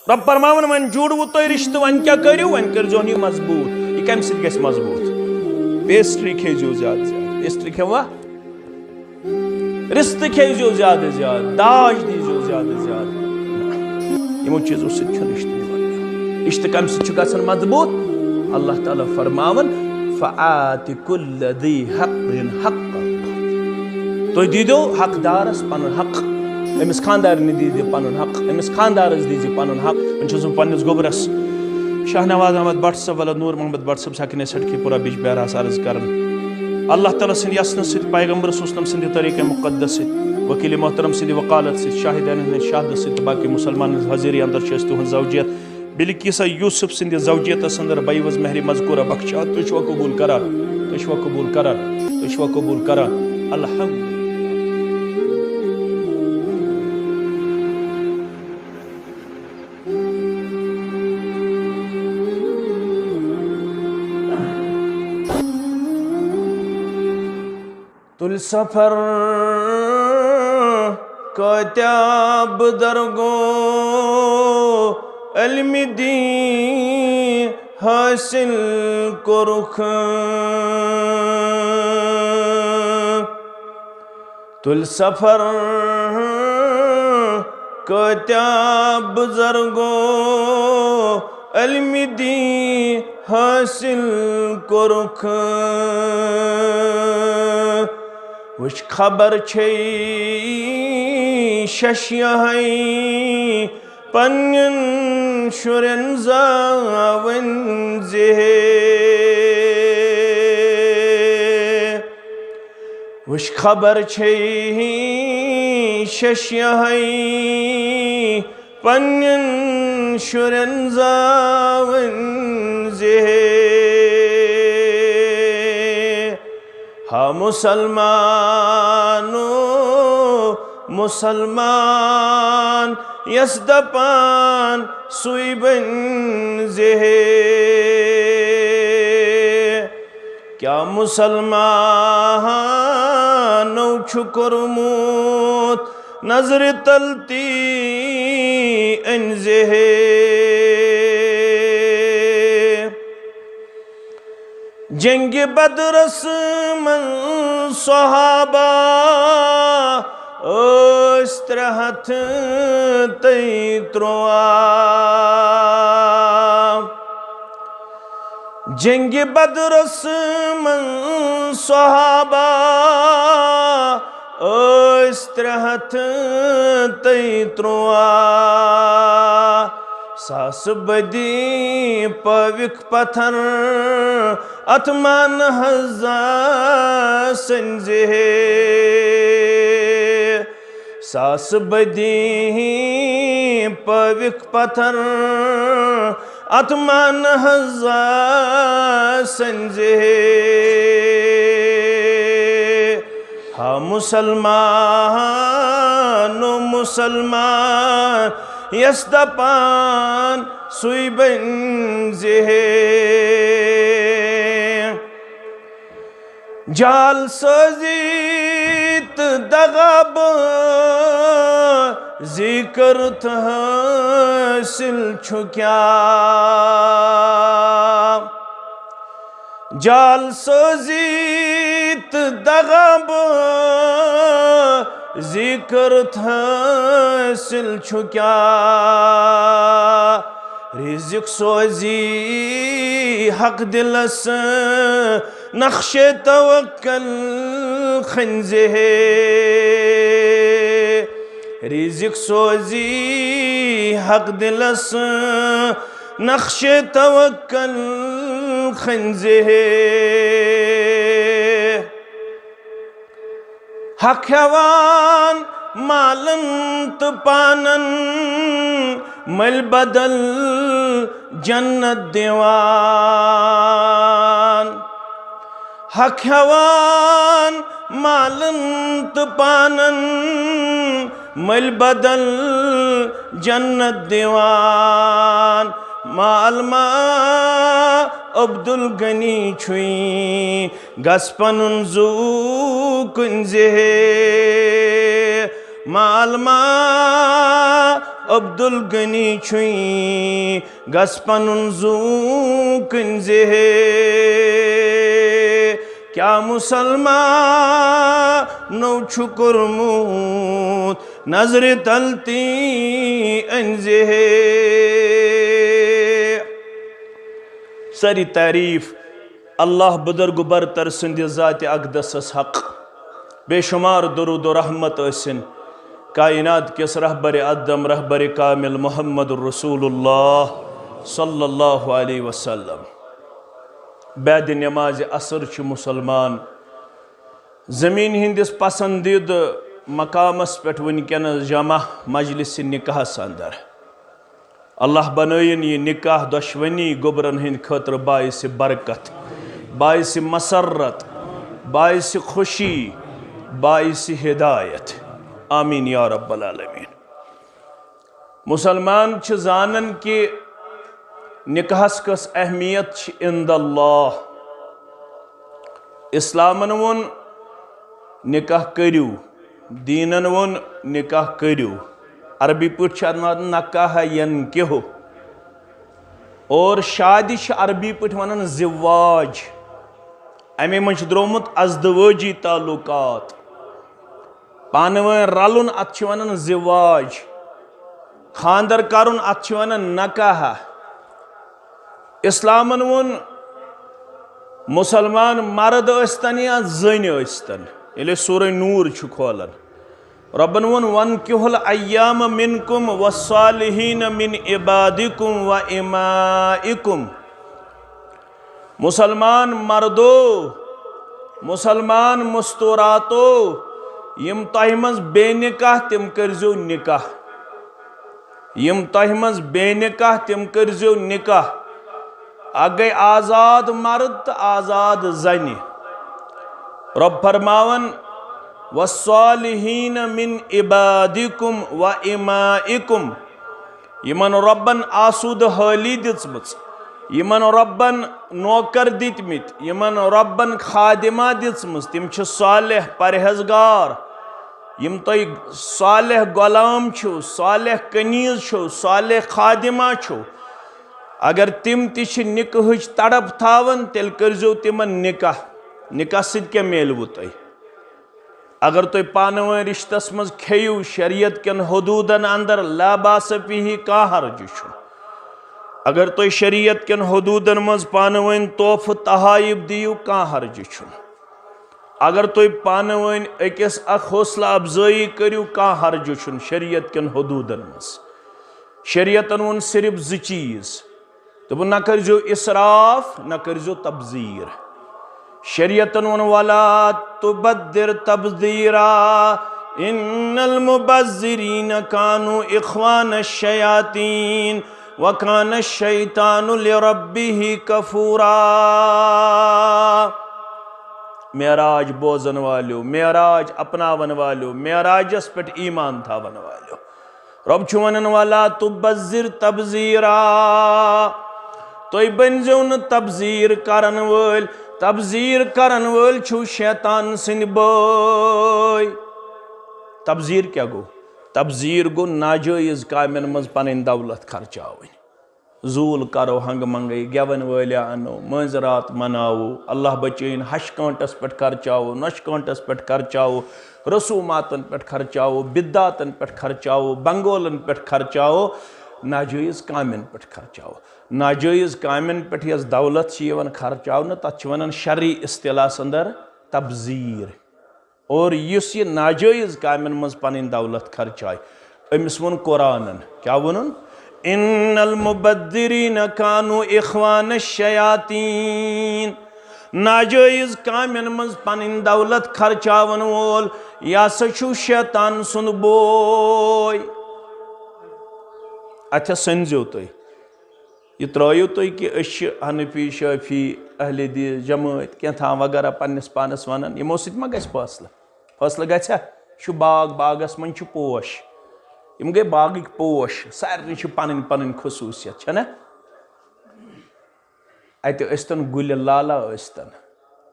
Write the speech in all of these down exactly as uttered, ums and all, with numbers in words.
رۄب فرماوان، وۄنۍ جوڑوٕ تۄہہِ رشتہٕ، وۄنۍ کیٛاہ کٔرِو؟ وۄنۍ کٔرۍزیون یہِ مضبوٗط۔ یہِ کَمہِ سۭتۍ گژھِ مضبوٗط؟ پیسٹری کھیٚیِزیو زیادٕ زیادٕ۔ پیسٹری کھٮ۪وا؟ رِستہٕ کھیٚیِزیو زیادٕ زیادٕ، داج دیٖزیو زیادٕ زیادٕ۔ یِمو چیٖزو سۭتۍ چھُنہٕ رِشتہٕ یِوان۔ رِشتہٕ کَمہِ سۭتۍ چھُ گژھان مضبوٗط؟ اللہ تعالیٰ فرماوان، "فآت کل ذی حق حقہ۔" تُہۍ دیٖزیو حقدارس پنُن حق، أمِس خانٛدارنہِ دیٖزیو پنُن حق، أمِس خانٛدارس دیٖزیو پنُن حق۔ وۄنۍ چھُس بہٕ پننِس گوٚبرس شاہ نواز احمد بٹ صٲب، ولد نور محمد بٹ صٲب، سکنِ سٹکی پورہ بجبیاراہس عرض کران۔ اللہ تعالیٰ سٕنٛدِ یژھنہٕ سۭتۍ، پیغمبر صلی اللہ علیہ وسلم سٕنٛدِ طریٖقہ مقدس سۭتۍ، وکیل محترم سٕنٛدِ وکالت سۭتۍ، شاہدانن ہٕنٛدِ شہادت سۭتۍ تہٕ باقی مسلمانن حاضری اندر چھِ أسۍ تُہنٛز زوجیت بلقیسہ یوسف سٕنٛدِ زوجیتس اندر بیوس مہر مذکورہ بخشان۔ تُہۍ چھِوا قبول کران؟ تُہۍ چھِوا قبول کران؟ تُہۍ چھِوا قبول کران؟ الحمد۔ تُلۍ سفر کٲتیٛاہ بُزرگو علمِ دین حٲصِل کوٚرُکھ۔ تُلۍ سفر کٲتیٛاہ بُزرگو علمِ دین حٲصِل کوٚرُکھ۔ وٕچھ خبر چھے شش یہے پننٮ۪ن شُرٮ۪ن زاوٕنۍ زِ ہے۔ وٕچھ خبر چھے شش یہے پننٮ۪ن شُرٮ۪ن زاوٕنۍ زِ ہے۔ ہا مسلمانو، مسلمان یس دپان سُے بنۍ زِ ہے۔ کیٛاہ مسلمانو چھُ کوٚرمُت نظرِ تل تی أنۍ زِ ہے؟ جنگِ بدرس منٛز صحابہ ٲسۍ ترٛےٚ ہتھ تہٕ ترٛواہ۔ جنگِ بدرس منٛز صحابہ ٲسۍ ترٛےٚ ہتھ تہٕ ترٛواہ۔ ساسہٕ بٔدی پٲوِکھ پتھر اتھ مانہٕ حضا سٕنٛزِ ہے۔ ساسہٕ بٔدی پٲوِکھ پتھر اتھ مانہٕ حضا سٕنٛزِ ہے۔ ہا مسلمانو، مسلمان یس دپان سُے بنۍ زِ ہے۔ جال سٲزی تہٕ دغابٲزی کٔرٕتھ حٲصِل چھُ کیٛاہ؟ جال سٲزی تہٕ دغابٲزی کٔرٕتھ حٲصِل چھُ کیٛاہ؟ رزق سوزی حق دلس نقشِ توکل کھنزِ ہے۔ رزق سوزی حق دلس نقشِ توکل کھنزِ ہے۔ حق ہٮ۪وان مالن تہٕ پانن، مٔلۍ بدل جنت دِوان۔ حق ہٮ۪وان مالن تہٕ پانن، مٔلۍ بدل جنت دِوان۔ مال ما عبدالغنی چھُے، گژھ پنُن زُو کُنزِ ہے۔ مال ما عبدالغنی چھُے، گژھ پنُن زوٗ کٕنۍ زِ ہے۔ کیٛاہ مُسلمانو چھُ کوٚرمُت، نظرِ تل تی أنۍ زِ ہے۔ سٲری تعریٖف اللہ بزرگ برتر سٕنٛدِ ذاتِ اقدسس حق۔ بے شمار درود و رحمت ٲسِن کائنات کِس رہبرِ اعظم، رہبرِ کامل محمد رسول اللہ صلی اللہ علیہ وسلم۔ بعد نمازِ عصر چھِ مُسلمان زمین ہندس پسندیدٕ مقامس پٮ۪ٹھ وٕنکیٚنس جمع مجلسِ نکاحس اندر۔ اللہ بنٲیِن یہِ نکاح دۄشوٕنی گوٚبرن ہٕنٛدِ خٲطرٕ باعثِ برکت، باعثِ مسرت، باعثِ خوشی، باعثِ ہدایت۔ آمین یا رب العالمین۔ مُسلمان چھِ زانان کہِ نکاحس کۄس اہمیت چھِ عند اللہ۔ اسلامن ووٚن، نکاح کٔرِو۔ دیٖنن ووٚن، نکاح کٔرِو۔ عربی پٲٹھۍ چھِ اتھ ونان نکاح ینکحُ۔ اور شادی چھِ عربی پٲٹھۍ ونان زواج۔ امے منٛز چھُ درٛامُت ازدوٲجی تعلقات۔ پانہٕ وٲنۍ رلُن، اتھ چھِ ونان زواج۔ خاندر کرُن، اتھ چھِ ونان نکاح۔ اسلامن ووٚن، مُسلمان مرد ٲسۍتن یا زٔنۍ ٲسۍتن، ییٚلہِ أسۍ سورہ نور چھِ کھولان، رۄبن ووٚن، "وانکحوا الایامى منکم والصالحین من عبادکم و امائکم۔" مُسلمان مردو، مُسلمان مستوراتو، یِم تۄہہِ منٛز بے نکاح، تِم کٔرزیو نکاح۔ یِم تۄہہِ منٛز بے نکاح، تِم کٔرزیو نکاح۔ اکھ گٔے آزاد مرد تہٕ آزاد زنہِ۔ رۄب فرماوان، "والصالحین من عبادکم و امائکم"۔ یِمن رۄبن آسودٕ حٲلی دِژمٕژ، یِمن رۄبن نوکر دِتمٕتۍ، یِمن رۄبن خادمہ دِژمٕژ، تِم چھِ صالح، پرہیزگار۔ یِم تۄہہِ صالح غلام چھِو، صالح کنیز چھِو، صالح خادمہ چھِو، اگر تِم تہِ چھِ نکاحٕچ تڑپ تھاوان، تیٚلہِ کٔرزیو تِمن نکاح۔ نکاح سۭتۍ کیٛاہ میلوٕ تۄہہِ؟ اگر تُہۍ پانہٕ وٲنۍ رشتس منٛز کھیٚیِو شریعت کٮ۪ن حدوٗدن اندر، لا باس فیہ، کانٛہہ حرج چھُنہٕ۔ اگر تُہۍ شریعت کٮ۪ن حدوٗدن منٛز پانہٕ وٲنۍ تحفہٕ تحائف دِیِو، کانٛہہ حرج چھُنہٕ۔ اگر تُہۍ پانہٕ وٲنۍ أکِس اکھ حوصلہٕ افزٲیی کٔرِو، کانٛہہ حرج چھُنہٕ شریعت کٮ۪ن حدوٗدن منٛز۔ شریعتن ووٚن صرف زٕ چیٖز۔ دوٚپُن، نہ کٔرزیو اسراف، نہ کٔرزیو تبذیر۔ شریعتن ووٚن، "ولا تبذر تبذیرا، ان المبذرین کانوا اخوان الشیاطین، وکان الشیطان لربہ کفورا۔" معراج بوزن والیو، معراج اپناون والیو، معراجس پٮ۪ٹھ ایمان تھاون والیو۔ رۄب چھُ ونان، "ولا تبذر تبذیرا"۔ تُہۍ بٔنزیو نہٕ تبذیر کرن وٲلۍ۔ تبذیر کرن وٲلۍ چھِو شیطان سٕنٛدۍ بٲے۔ تبذیر کیٛاہ گوٚو؟ تبذیر گوٚو ناجٲیز کامٮ۪ن منٛز پنٕنۍ دولت خرچاوٕنۍ۔ زوٗل کرو ہنگہٕ منگے، گٮ۪ون وٲلۍ انو، مٲنٛزِ راتھ مناوو، اللہ بچٲیِن، ہشہِ کٲنٛٹس پٮ۪ٹھ خرچاوو، نۄشہِ کٲنٛٹس پٮ۪ٹھ خرچاوو، رسوماتن پٮ۪ٹھ خرچاوو، بدعاتن پٮ۪ٹھ خرچاوو، بنگولن پٮ۪ٹھ خرچاوو، ناجٲیز کامٮ۪ن پٮ۪ٹھ خرچاوو۔ ناجٲیز کامٮ۪ن پٮ۪ٹھ یۄس دولت چھِ یِوان خرچاونہٕ، تتھ چھِ ونان شرعی اصطلاحس اندر تبذیر۔ اور یُس یہِ ناجٲیز کامٮ۪ن منٛز پنٕنۍ دولت خرچایہِ، أمِس ووٚن قرآنن، کیٛاہ ووٚنُن؟ "ان المبذرین کانوا اخوان الشیاطین۔" ناجٲیز کامٮ۪ن منٛز پنٕنۍ دولت خرچاون وول، یہِ ہسا چھُ شیطان سُنٛد بوے۔ اتھس سٔنزیو تُہۍ۔ یہِ ترٲیِو تُہۍ کہِ أسۍ چھِ حنفی، شافعی، اہل حدیث، جمٲعت، کینٛہہ تام وغیرہ پننِس پانس ونان، یِمو سۭتۍ ما گژھِ فٲصلہٕ؟ فٲصلہٕ گژھِ ہا؟ یہِ چھُ باغ، باغس منٛز چھِ پوش، یِم گٔے باغٕکۍ پوش، سارنٕے چھِ پنٕنۍ پنٕنۍ خصوٗصیت، چھَنہ؟ اتہِ ٲسۍتن گُلہِ لالا ٲسۍتن،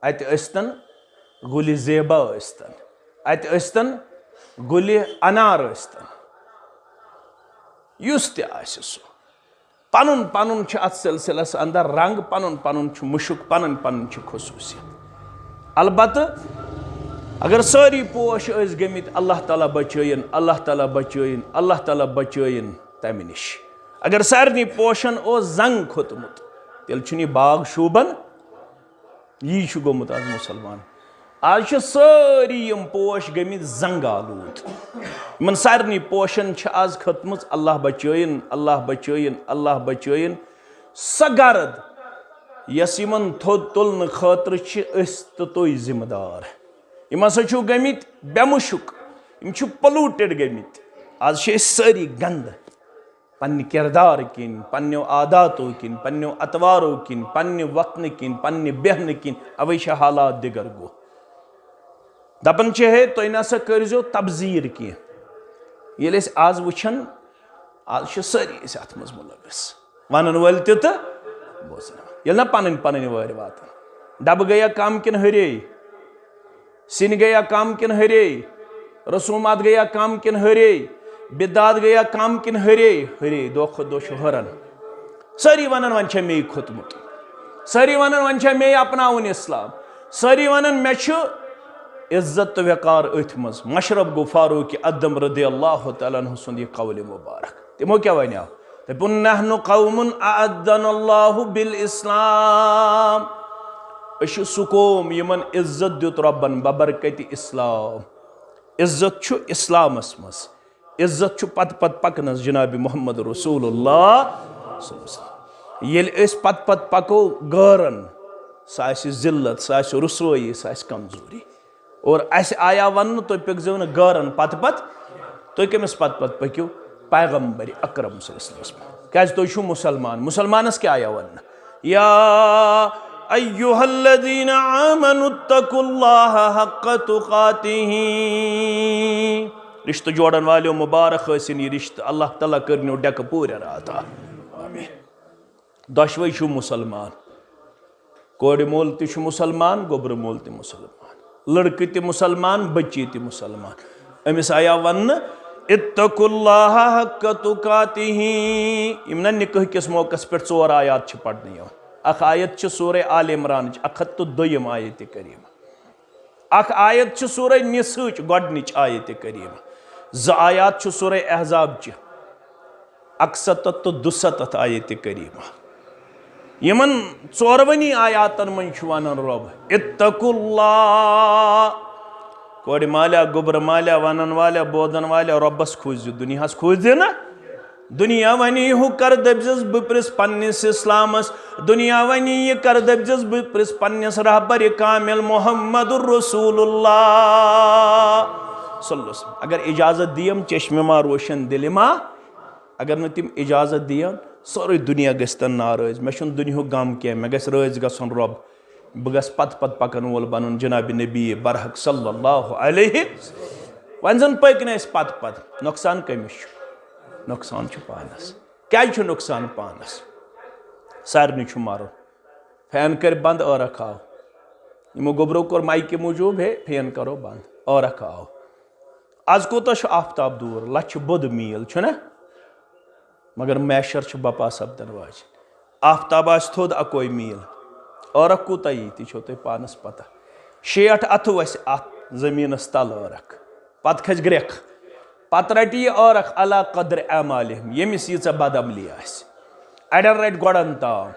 اتہِ ٲسۍتن گُلہِ زیبا ٲسۍتن، اتہِ ٲسۍتن گُلہِ انار ٲسۍتن، یُس تہِ آسہِ سُہ۔ پنُن پنُن چھُ اتھ سلسلس اندر رنگ، پنُن پنُن چھُ مُشُک، پنٕنۍ پنٕنۍ چھِ خصوٗصیت۔ البتہٕ اگر سٲری پوش ٲسۍ گٔمٕتۍ، اللہ تعالیٰ بچٲیِن، اللہ تعالیٰ بچٲیِن، اللہ تعالیٰ بچٲیِن تمہِ نِش۔ اگر سارنٕے پوشن اوس زنگ کھوٚتمُت، تیٚلہِ چھُنہٕ یہِ باغ شوٗبان۔ یی چھُ گوٚمُت آز مُسلمان۔ آز چھِ سٲری یِم پوش گٔمٕتۍ زنٛگ آلوٗد۔ یِمن سارنٕے پوشن چھِ آز کھٔژمٕژ، اللہ بچٲیِن، اللہ بچٲیِن، اللہ بچٲیِن۔ سۄ گرد، یۄس یِمن تھوٚد تُلنہٕ خٲطرٕ چھِ أسۍ تہٕ تُہۍ ذمہٕ دار۔ یِم ہسا چھِو گٔمٕتۍ بے مُشک، یِم چھِ polluted گٔمٕتۍ۔ آز چھِ أسۍ سٲری گنٛدٕ۔ پننہِ کردار کِنۍ، پننیو عاداتو کِنۍ، پننیو اطوارو کِنۍ، پننہِ وۄتھنہٕ کِنۍ، پننہِ بیہنہٕ کِنۍ، اوے چھِ حالات دِگر گوٚو۔ دپان چھِ، ہے، تُہۍ نسا کٔرزیو تبذیر کینٛہہ۔ ییٚلہِ أسۍ آز وٕچھان، آز چھِ سٲری أسۍ اتھ منٛز مُلوث، ونن وٲلۍ تہِ تہٕ بوزن وٲلۍ۔ ییٚلہِ نہ پنٕنۍ پنٕنۍ وٲرۍ واتان، ڈبہٕ گٔیا کم کِنہٕ ہُرے؟ سِنۍ گٔیا کم کِنہٕ ہُرے؟ رسومات گٔیا کم کِنہٕ ہُرے؟ بدعات گٔیا کم کِنہٕ ہُرے؟ ہُرے، دۄہ کھۄتہٕ دۄہ چھُ ہُران۔ سٲری ونان، وۄنۍ چھےٚ مے کھوٚتمُت۔ سٲری ونان، وۄنۍ چھےٚ مے اپناوُن اسلام۔ سٲری ونان، مےٚ چھُ عزت تہٕ وقار أتھۍ منٛز۔ مشرف گوٚو فاروق اعظم رضی اللہ تعالیٰ عنہ سُنٛد یہِ قول مبارک۔ تِمو کیٛاہ ونیٛاو؟ دپُن، "نحن قوم اعزنا اللہ بالاسلام"۔ أسۍ چھِ سُہ قوم یِمن عزت دیُت رۄبن ببرکتِ اسلام۔ عزت چھُ اسلامس منٛز۔ عزت چھُ پتہٕ پتہٕ پکنس جناب محمد رسول اللہ صلی اللہ علیہ وسلم۔ ییٚلہِ أسۍ پتہٕ پتہٕ پکو غٲرن، سُہ آسہِ ذلت، سُہ آسہِ رسوٲیی، سُہ آسہِ کمزوری۔ اور اسہِ آیا وننہٕ، تُہۍ پٔکزیو نہٕ غٲرن پتہٕ پتہٕ، تُہۍ کٔمِس پتہٕ پتہٕ پٔکِو؟ پیغمبر اکرم صلی اللہ علیہ وسلمس پتہٕ۔ کیازِ تُہۍ چھِو مسلمان، مسلمانس کیٛاہ آیا وننہٕ؟ یا ایھا الذین آمنوا اتقوا اللہ حق تقاتہ۔ رشتہٕ جوڑن والیو، مبارک ٲسِن یہِ رشتہٕ، اللہ تعالیٰ کٔرنیو ڈیکہٕ پوٗرٕ راتھ۔ آمین۔ دۄشوے چھِو مسلمان۔ کورِ مول تہِ چھُ مسلمان، گوٚبرٕ مول تہِ مسلمان، لڑکہٕ تہِ مسلمان، بچی تہِ مسلمان۔ أمِس آیا وننہٕ، "اتقوا اللہ حق تقاتہ"۔ یِم نہ نکاح کِس موقعس پٮ۪ٹھ ژور آیات چھِ پرنہٕ یِوان۔ اکھ آیت چھِ سورہ آل عمرانٕچ، اکھ ہتھ تہٕ دوٚیِم آیت کریمہ۔ اکھ آیت چھِ سورہ نساءٕچ گۄڈنِچ آیت کریمہ۔ زٕ آیات چھِ سورہ احزابچہِ، اکستتھ تہٕ دُستتھ آیت کریمہ۔ یِمن ژورونی آیاتن منٛز چھُ ونان رۄب، "اتقوا اللہ"۔ کورِ مالیٰ، گوٚبرٕ مالیٰ، ونن والیٚہ، بوزن والیٚہ، رۄبس کھوٗژزِ، دُنیاہس کھوٗژزِ نہٕ۔ دُنیا ونی ہُہ کر دٔپزِس بہٕ پرٛژھ پننِس اسلامس، دُنیا ونی یہِ کر دٔپزِس بہٕ پرٛژھ پننِس رہبر کامل محمد رسول اللہ صلی اللہ علیہ وسلم۔ اگر اجازت دِیم چشمِ ما روشن دِلہِ ما، اگر نہٕ تِم اجازت دِین، سورُے دُنیا گژھِ تن ناراض۔ مےٚ چھُنہٕ دُنیاہُک غم کینٛہہ، مےٚ گژھِ رٲضۍ گژھُن رۄب۔ بہٕ گژھٕ پتہٕ پتہٕ پکن وول بنُن جناب نبی برحق صلی اللہ علیہ۔ وۄنۍ زن پٔکۍ نہٕ أسۍ پتہٕ پتہٕ، نۄقصان کٔمِس چھُ؟ نۄقصان چھُ پانس۔ کیازِ چھُ نۄقصان پانس؟ سارنٕے چھُ مرُن۔ فین کٔرۍ بند، عٲرق آو۔ یِمو گوٚبرو کوٚر مایکہِ موٗجوٗب، ہے فین کرو بند، عٲرق آو۔ از کوٗتاہ چھُ آفتاب دوٗر؟ لچھِ بوٚد میٖل چھُنہ؟ مگر محشر چھُ بپا سپدن واجہِ۔ آفتاب آسہِ تھوٚد اکوے میٖل، عٲرق کوٗتاہ یی، تہِ چھو تۄہہِ پانس پتہ۔ شیٹھ اتھٕ وسہِ اتھ زٔمیٖنس تل عٲرق، پتہٕ کھسہِ گرٛٮ۪کھ، پتہٕ رٹہِ یہِ عٲرق علی قدر اعمالہم، ییٚمِس ییٖژاہ بدعملی آسہِ۔ اڑٮ۪ن رٹہِ گۄڈن تام،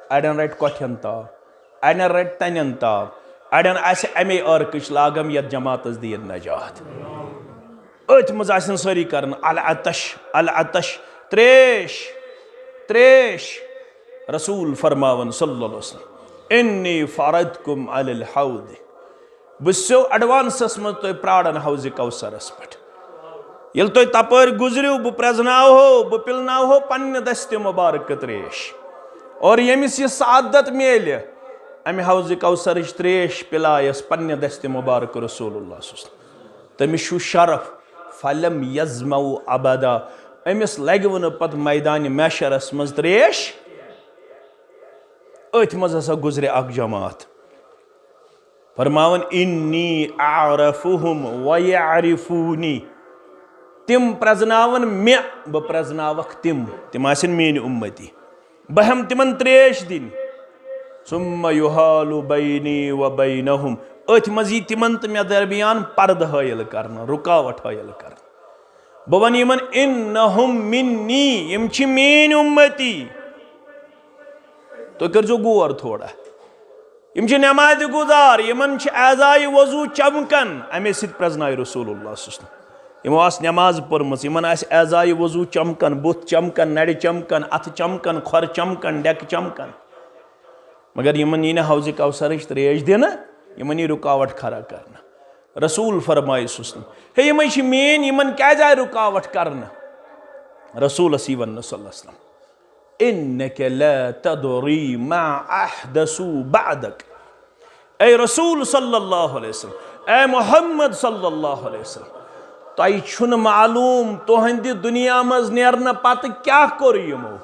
اڑٮ۪ن رٹہِ کۄٹھٮ۪ن تام، اڑٮ۪ن رٹہِ تنٮ۪ن تام، اڑٮ۪ن آسہِ امے عٲرقٕچ لاگم یتھ جماعتس دِیِن نجات۔ أتھۍ منٛز آسن سٲری کران العطش، العطش، تریش، تریش۔ رسول فرماوان صلی اللہ علیہ وسلم، "انی فرضتکم علی الحوض"، بہٕ چھُسو ایڈوانسس منٛز تۄہہِ پراران حوض کوثرس پٮ۪ٹھ۔ ییٚلہِ تُہۍ تپٲرۍ گُزرِو، بہٕ پرزناوہو، بہٕ پِلناوہو پننہِ دستِ مبارکہٕ تریش۔ اور ییٚمِس یہِ سعادت میلہِ، امہِ حوض کوثرٕچ تریش پِلایس پننہِ دستِ مبارکہٕ رسول اللہ صلی اللہ علیہ وسلم۔ تٔمِس چھُ شرف، فلم یظمأ ابدا، أمِس لگہِ وٕ نہٕ پتہٕ میدانِ محشرس منٛز تریش۔ أتھۍ منٛز ہسا گُزرِ اکھ جماعت۔ فرماوان، "انی اعرفہم و یعرفونی"، تِم پرزناون مےٚ، بہٕ پرزناوکھ تِم، تِم آسن میٲنۍ اُمتی، بہٕ ہٮ۪مہٕ تِمن تریش دِنۍ۔ ثم یحال بینی و بینہم، أتھۍ منٛز یی تِمن تہٕ مےٚ درمیان پردٕ حٲیل کرنہٕ، رکاوٹ حٲیل کرنہٕ۔ بہٕ ونہٕ یِمن، "انہم منی"، یِم چھِ میٲنۍ اُمتی۔ تُہۍ کٔرزیو غور تھوڑا۔ یِم چھِ نمازِ گُزار، یِمن چھِ اعضایہِ وضو چمکان، اَمے سۭتۍ پرٛزنایہِ رسول اللہ صلی اللہ علیہ وسلم۔ یِمو آسہِ نماز پٔرمٕژ، یِمن آسہِ اعضایہِ وضو چمکان، بُتھ چمکان، نرِ چمکان، اَتھٕ چمکان، کھۄر چمکان، ڈیکہٕ چمکان۔ مگر یِمن یی نہٕ حوضِ کوثرٕچ تریش دِنہٕ، یِمن یی رُکاوٹ کھڑا کرنہٕ۔ رسول فرمایہِ صلی اللہ علیہ وسلم، "ہے، یِمے چھِ میٲنۍ، یِمن کیازِ آیہِ رُکاوٹ کرنہٕ؟" رسولس یی وننہٕ صلی اللہ علیہ وسلم، "انک لا تدری ما احدثوا بعدک"۔ اے رسول صلی اللہ علیہ وسلم، اے محمد صلی اللہ علیہ وسلم، تۄہہِ چھُنہٕ معلوم تُہنٛدِ دُنیا منٛز نیرنہٕ پتہٕ کیٛاہ کوٚر یِمو۔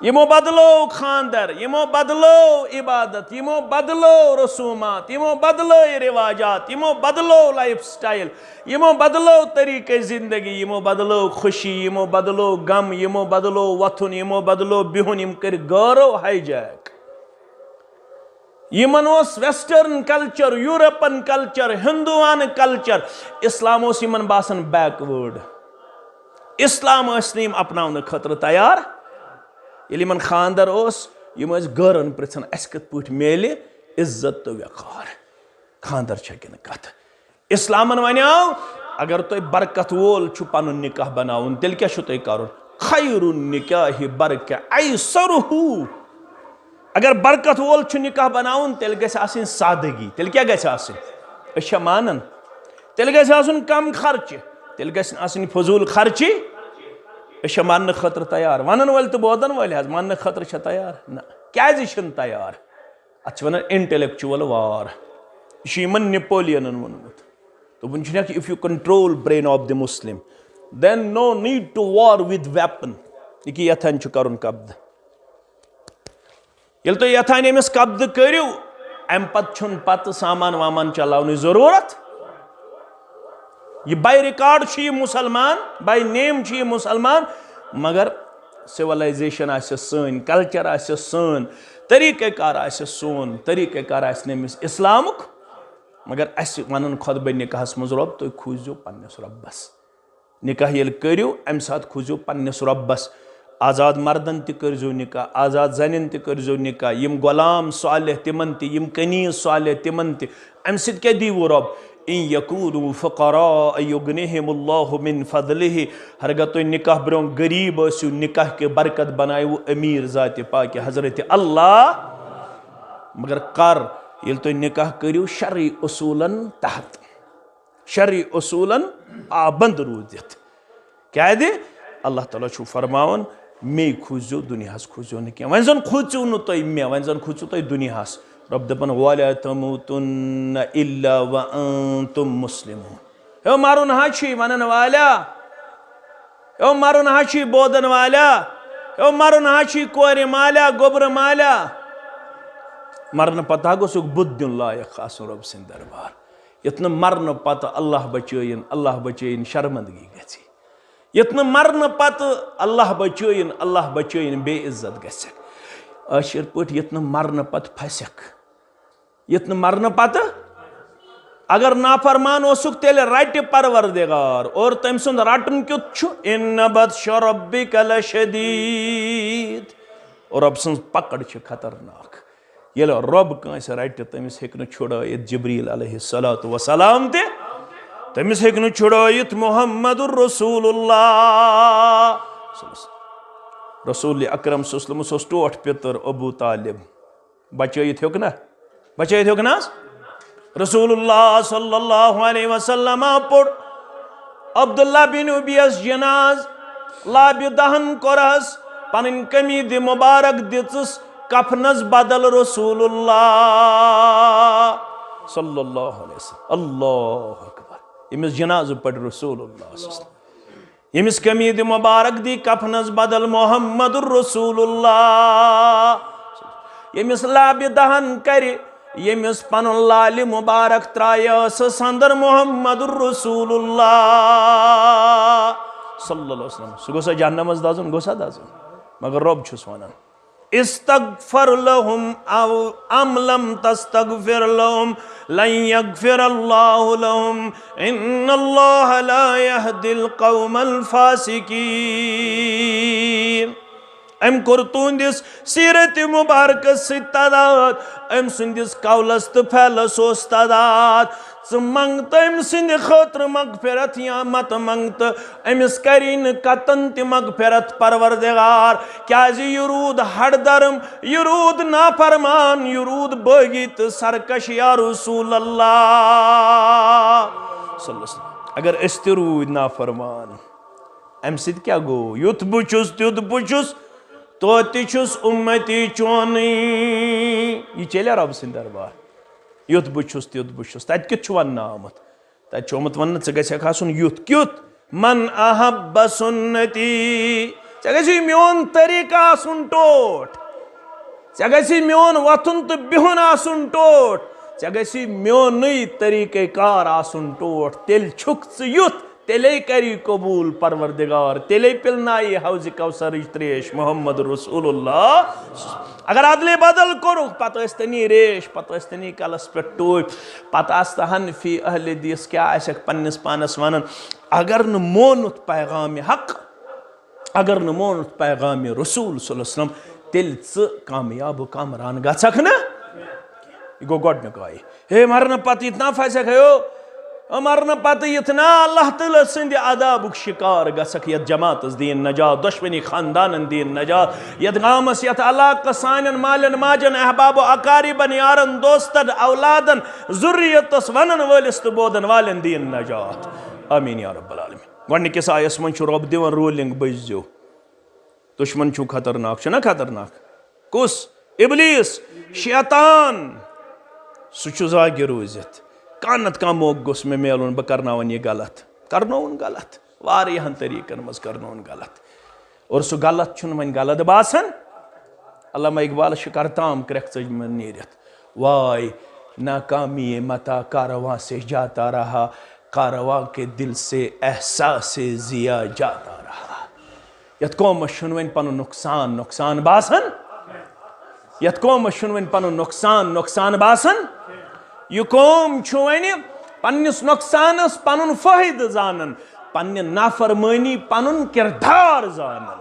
یِمو بدلو خاندر، یِمو بدلو عبادت، یِمو بدلو رسومات، یِمو بدلٲے رواجات، یِمو بدلو لائف سٹائل، یِمو بدلو طریقے زندگی، یِمو بدلو خوشی، یِمو بدلو غم، یِمو بدلو وۄتھُن، یِمو بدلو بِہُن، یِم کٔرۍ غٲرو ہائی جیک۔ یِمن اوس ویسٹرن کلچر، یورپن کلچر، ہندوانہٕ کلچر، اسلام اوس یِمن باسان بیک وٲرڈ۔ اسلام ٲسۍ نہٕ یِم اپناونہٕ خٲطرٕ تیار۔ ییٚلہِ یِمن خاندر اوس، یِم ٲسۍ غٲرن پرژھان، "اسہِ کِتھ پٲٹھۍ میلہِ عزت تہٕ وقار؟ خاندر چھا کِنہٕ کتھ؟" اسلامن ونیاو، اگر تۄہہِ برکت وول چھُ پنُن نکاح بناوُن، تیٚلہِ کیٛاہ چھُ تۄہہِ کرُن؟ خیر النکاح برکہ ایسرہ۔ اگر برکت وول چھُ نکاح بناوُن، تیٚلہِ گژھِ آسٕنۍ سادگی۔ تیٚلہِ کیٛاہ گژھِ آسٕنۍ؟ أسۍ چھا مانان؟ تیٚلہِ گژھِ آسُن کم خرچہٕ، تیٚلہِ گژھِ نہٕ آسٕنۍ فضوٗل خرچی۔ أسۍ چھا ماننہٕ خٲطرٕ تیار؟ ونن وٲلۍ تہٕ بوزن وٲلۍ حظ، ماننہٕ خٲطرٕ چھا تیار؟ نہ۔ کیٛازِ چھِنہٕ تیار؟ اتھ چھِ ونان intellectual war۔ یہِ چھُ یِمن نپولینن ووٚنمُت۔ دوٚپُن چھُنکھ، "If you control brain of the Muslim, then no need to war with weapon." یہِ کہِ یژھان چھُ کرُن قبضہٕ۔ ییٚلہِ تُہۍ یژھان أمِس قبضہٕ کٔرِو، اَمہِ پتہٕ چھُنہٕ پتہٕ سامان وامان چلاونٕچ ضروٗرت۔ یہِ by record چھُ یہِ مُسلمان، by name چھُ یہِ مُسلمان، مگر civilization آسہِ سٲنۍ، culture آسہِ سون، طریٖقہ کار آسہِ سون، طریٖقہ کار آسہِ نہٕ أمِس اِسلامُک۔ مگر اَسہِ وَنان خۄطبہٕ نِکاحَس منٛز، "رۄب، تُہۍ کھوٗژزیو پنٛنِس رۄبَس۔" نِکاح ییٚلہِ کٔرِو، اَمہِ ساتہٕ کھوٗژزیو پنٛنِس رۄبَس۔ آزاد مردَن تہِ کٔرۍزیو نِکاح، آزاد زَنٮ۪ن تہِ کٔرۍزیو نِکاح، یِم غلام صالح تِمَن تہِ، یِم کنیز صالح تِمَن تہِ۔ اَمہِ سۭتۍ کیٛاہ دیٖوٕ رۄب؟ "ان یکونوا فقراء یغنہم اللہ من فضلہ"۔ ہرگاہ تُہۍ نِکاح برٛونٛہہ غریٖب ٲسِو، نِکاح کہِ برکت بنایوٕ أمیٖر ذاتِ پاکہِ حضرت اللہ۔ مگر کر؟ ییٚلہِ تُہۍ نِکاح کٔرِو شرعی اصوٗلن تحت، شرعی اصوٗلن پابند روٗزِتھ۔ کیٛازِ؟ اللہ تعالیٰ چھُ فرماوان، "مے کھوٗژزیو، دُنیاہس کھوٗژزیو نہٕ کینٛہہ۔" وۄنۍ زن کھوٗژِو نہٕ تُہۍ مےٚ، وۄنۍ زن کھوٗژِو تُہۍ دُنیاہس۔ رۄب دپان، "ولا تموتن الا وانتم مسلمون۔" ہے مرُن ہا چھُے ونن والیا، ہے مرُن ہا چھُے بودن والیا، ہے مرُن ہا چھُے کورِ مالیا، گوٚبرٕ مالیا۔ مرنہٕ پتہٕ ہا گوٚژھ بُتھ دیُن لایق آسُن رۄب سٕنٛدِ دربار، یُتھ نہٕ مرنہٕ پتہٕ اللہ بچٲیِن، اللہ بچٲیِن شرمندگی گژھِ، یُتھ نہٕ مرنہٕ پتہٕ اللہ بچٲیِن، اللہ بچٲیِن بے عزت گژھِ۔ ٲشِر پٲٹھۍ، یُتھ نہٕ مرنہٕ پتہٕ پھسکھ۔ یُتھ نہٕ مرنہٕ پتہٕ اگر نافرمان اوسُکھ، تیٚلہِ رٹہِ پروردگار۔ اور تٔمۍ سُنٛد رٹُن کیُتھ چھُ؟ "ان بطش ربک لشدید"۔ اور رۄب سٕنٛز پکڑ چھِ خطرناک۔ ییٚلہِ رۄب کٲنٛسہِ رٹہِ، تٔمِس ہیٚکہِ نہٕ چھُڑٲیِتھ جبریل علیہ الصلوۃ والسلام تہِ، تٔمِس ہیٚکہِ نہٕ چھُڑٲیِتھ محمد رسول اللہ۔ رسول اکرم صلی اللہ علیہ وسلمس اوس ٹوٹھ پیٚتٕر ابو طالب۔ بچٲیِتھ ہیوٚک نہ؟ بچٲیِتھ ہیوٚک نہ حظ؟ رسول اللہ صلی اللہ علیہ وسلم پوٚر عبداللہ بن ابیس جناز، لابہِ دہن کوٚرہس، پنٕنۍ قمیٖضہِ مبارک دِژٕس کفنس بدل رسول اللہ صلی اللہ علیہ وسلم۔ اللہ اکبر۔ ییٚمِس جنازٕ پڑِ رسول اللہ صلی اللہ علیہ وسلم۔ ییٚمِس قمیٖضہِ مبارک دی کفنس بدل محمد رسول اللہ، ییٚمِس لابہِ دہن کرِ، ییٚمِس پنُن لالہِ مُبارک ترٛایہِ ٲسس اندر محمد رسول اللہ صلی اللہ علیہ وسلم، سُہ گوٚژھا جہنمس دزُن؟ گوٚژھا دزُن؟ مگر رۄب چھُس ونان، استغفر لهم او ام لم تستغفر لهم لن يغفر الله لهم ان الله لا يهدي القوم الفاسقين۔ أمۍ کوٚر تُہنٛدِس سیرت مبارکس سۭتۍ تضاد، أمۍ سٕنٛدِس قولس تہٕ فعلس اوس تضاد۔ ژٕ منٛگ تہٕ أمۍ سٕنٛدِ خٲطرٕ مغفرت یا مت منٛگ تہٕ أمِس کری نہٕ قطعاً تہِ مغفرت پروردگار، کیازِ یہِ روٗد ہڑ درم، یہِ روٗد نافرمان، یہِ روٗد بٲغی تہٕ سرکش یا رسول اللہ صلی اللہ علیہ وسلم۔ اگر أسۍ تہِ روٗدۍ نافرمان، امہِ سۭتۍ کیٛاہ گوٚو؟ یُتھ بہٕ چھُس، تیُتھ بہٕ چھُس، توتہِ چھُس اُمتی چونٕے۔ یہِ چیلیا رۄب سٕنٛدِ دربار؟ یُتھ بہٕ چھُس، تیُتھ بہٕ چھُس۔ تَتہِ کیُتھ چھُ وننہٕ آمُت؟ تَتہِ چھُ آمُت وننہٕ، ژٕ گژھکھ آسُن یُتھ کیُتھ؟ من احب سنتی، ژےٚ گژھی میون طریٖقہٕ آسُن ٹوٹھ، ژےٚ گژھی میون وۄتھُن تہٕ بِہُن آسُن ٹوٹھ، ژےٚ گژھی میونُے طریٖقہ کار آسُن ٹوٹھ، تیٚلہِ چھُکھ ژٕ یُتھ۔ تیٚلے کری قبول پروردگار، تیٚلے پِلنایہِ حوض کوثرٕچ تریش محمد رسول اللہ۔ اگر ادلے بدل کوٚرُکھ، پتہٕ ٲسۍ تنی ریش، پتہٕ ٲسۍ تنی کلس پٮ۪ٹھ ٹوپۍ، پتہٕ آسہٕ تہن فی اہل حدیث کیٛاہ آسٮ۪کھ پننِس پانس ونان۔ اگر نہٕ مونُتھ پیغام حق، اگر نہٕ مونُتھ پیغام رسول صلی اللہ علیہ وسلم، تیٚلہِ ژٕ کامیاب و کامران گژھکھ نہٕ۔ یہِ گوٚو گۄڈٕنیُک آیہِ۔ ہے، مرنہٕ پتہٕ یِتھ نا پھسکھ، ہے او، مرنہٕ پتہٕ یِتھ نا اللہ تعالیٰ سٕنٛدِ عذابُک شکار گژھکھ، یتھ جماعتس دِیِن نجات، دۄشوٕنی خاندانن دِیِن نجات، یتھ گامس، یتھ علاقس، سانٮ۪ن مالٮ۪ن ماجن، احباب و اقاربن، یارن دوستن، اولادن، ذریتس، ونن وٲلِس تہٕ بوزن والٮ۪ن دِیِن نجات۔ آمین یا رب العالمین۔ گۄڈٕنِکِس آیس منٛز چھُ رۄب دِوان ruling، بٔزِو۔ دشمن چھُ خطرناک، چھُنہ خطرناک؟ کُس؟ ابلیس، شیطان۔ سُہ چھُ زاگہِ روٗزِتھ۔ کانٛہہ نتہٕ کانٛہہ موقعہٕ گوٚژھ مےٚ میلُن، بہٕ کرناوَن یہِ غلط۔ کرنووُن غلط۔ واریاہن طریٖقن منٛز کرنووُن غلط۔ اور سُہ غلط چھُنہٕ وۄنۍ غلط باسان۔ علامہ اقبالس چھُ کرتام کرٛٮ۪کھ ژٔجمٕژ نیٖرِتھ۔ وائے ناکامی متا کارواں سے جاتا رہا، کارواں کے دل سے احساس ضیا جاتا رہا۔ یتھ قومس چھُنہٕ وۄنۍ پنُن نۄقصان نۄقصان باسان، یتھ قومس چھُنہٕ وۄنۍ پنُن نۄقصان نۄقصان باسان۔ یہِ قوم چھُ وۄنۍ پننِس نۄقصانس پنُن فٲیدٕ زانان، پننہِ نافرمٲنی پنُن کردار زانان۔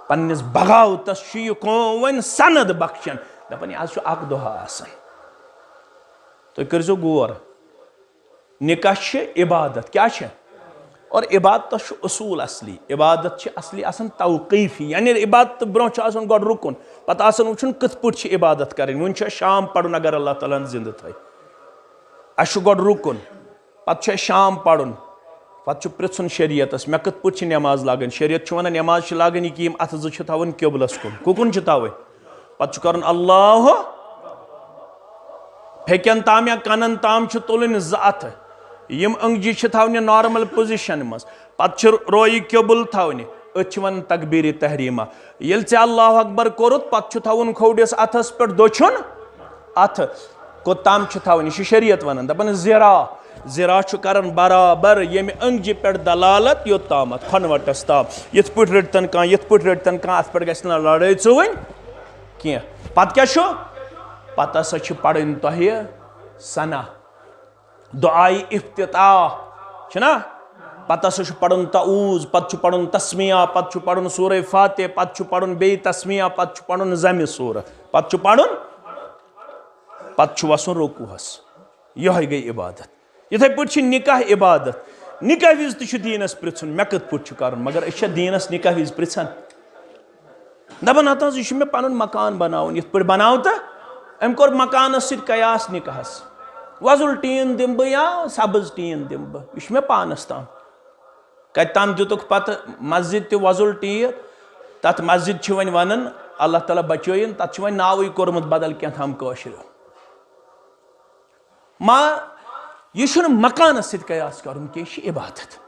پننِس بغاوتس چھُ یہِ قوم وۄنۍ سند بخشان، دپان، یہِ حظ چھُ اکھ دۄہ آسان۔ تُہۍ کٔرۍزیو غور، نکاح چھِ عبادت، کیٛاہ چھِ؟ اور عبادتس چھُ اصوٗل اصلی، عبادت چھِ اصلی آسان توقیفی، یعنی عبادت برونٛہہ چھُ آسان گۄڈٕ رُکُن، پتہٕ آسان وٕچھُن کِتھ پٲٹھۍ چھِ عبادت کرٕنۍ۔ وۄنۍ چھُ اَسہِ شام پرُن، اگر اللہ تعالیٰ ہن زندٕ تھٲے، اَسہِ چھُ گۄڈٕ رُکُن، پتہٕ چھُ اَسہِ شام پرُن، پتہٕ چھُ پرژھُن شریعتس، مےٚ کِتھ پٲٹھۍ چھِ نماز لاگٕنۍ؟ شریعت چھُ ونان نماز چھِ لاگٕنۍ یہِ کہِ یِم اتھٕ زٕ چھِ تھاوٕنۍ قبلس کُن۔ کُکُن چھِ تھاوٕنۍ؟ پتہٕ چھُ کرُن اللہ، پھیٚکٮ۪ن تام یا کنن تام چھِ تُلٕنۍ زٕ اتھٕ۔ یِم أنگجہِ چھِ تھاونہِ normal position منٛز۔ پتہٕ چھِ رویہِ قبل تھاونہِ۔ أتھۍ چھِ ونان تکبیرِ تحریمہ۔ ییٚلہِ ژےٚ اللہ اکبر کوٚرُتھ، پتہٕ چھُ تھاوُن کھوٚوڈِس اتھس پٮ۪ٹھ دٔچھُن اتھٕ۔ کوٚت تام چھُ تھاوُن؟ یہِ چھُ شریعت ونان، دپان ذراع۔ ذراع چھُ کران برابر ییٚمہِ أنگجہِ پٮ۪ٹھ دلالت یوٚت تامتھ کھۄنوٹس تام۔ یِتھ پٲٹھۍ رٔٹتن کانٛہہ، یِتھ پٲٹھۍ رٔٹتن کانٛہہ، اتھ پٮ۪ٹھ گژھِ نہٕ لڑٲے ژٕوٕنۍ کینٛہہ۔ پتہٕ کیٛاہ چھُ؟ پتہٕ ہسا چھِ پرٕنۍ تۄہہِ ثنا، دعایہِ افتتاح، چھُنہ؟ پتہٕ ہسا چھُ پرُن تعوذ، پتہٕ چھُ پرُن تسمیہ، پتہٕ چھُ پرُن سورہ فاتح، پتہٕ چھُ پرُن بیٚیہِ تسمیہ، پتہٕ چھُ پرُن ضمہِ سورہ، پتہٕ چھُ پرُن، پتہٕ چھُ وسُن رکوعس۔ یِہوٚے گٔے عبادت۔ یِتھَے پٲٹھۍ چھِ نکاح عبادت۔ نکاح وِزِ تہِ چھُ دیٖنَس پرٛژھُن، مےٚ کِتھ پٲٹھۍ چھُ کَرُن؟ مگر أسۍ چھا دیٖنَس نکاح وِزِ پرٛژھان؟ دَپان ہَتہٕ حظ، یہِ چھُ مےٚ پَنُن مکان بَناوُن، یِتھ پٲٹھۍ بَناو تہٕ۔ أمۍ کوٚر مکانَس سۭتۍ قیاس نکاحَس۔ وۄزُل ٹیٖن دِمہٕ بہٕ یا سبٕز ٹیٖن دِمہٕ بہٕ، یہِ چھُ مےٚ پانَس تام۔ کَتہِ تام دِتُکھ پَتہٕ مسجد تہِ وۄزُل ٹیٖن، تَتھ مسجد چھِ وۄنۍ وَنان، اللہ تعالیٰ بچٲیِن، تَتھ چھُ وۄنۍ ناوٕے کوٚرمُت بدل کینٛہہ تام کٲشریو۔ ما، یہِ چھُنہٕ مکانس سۭتۍ قیاس کرُن کینٛہہ، یہِ چھِ عبادت۔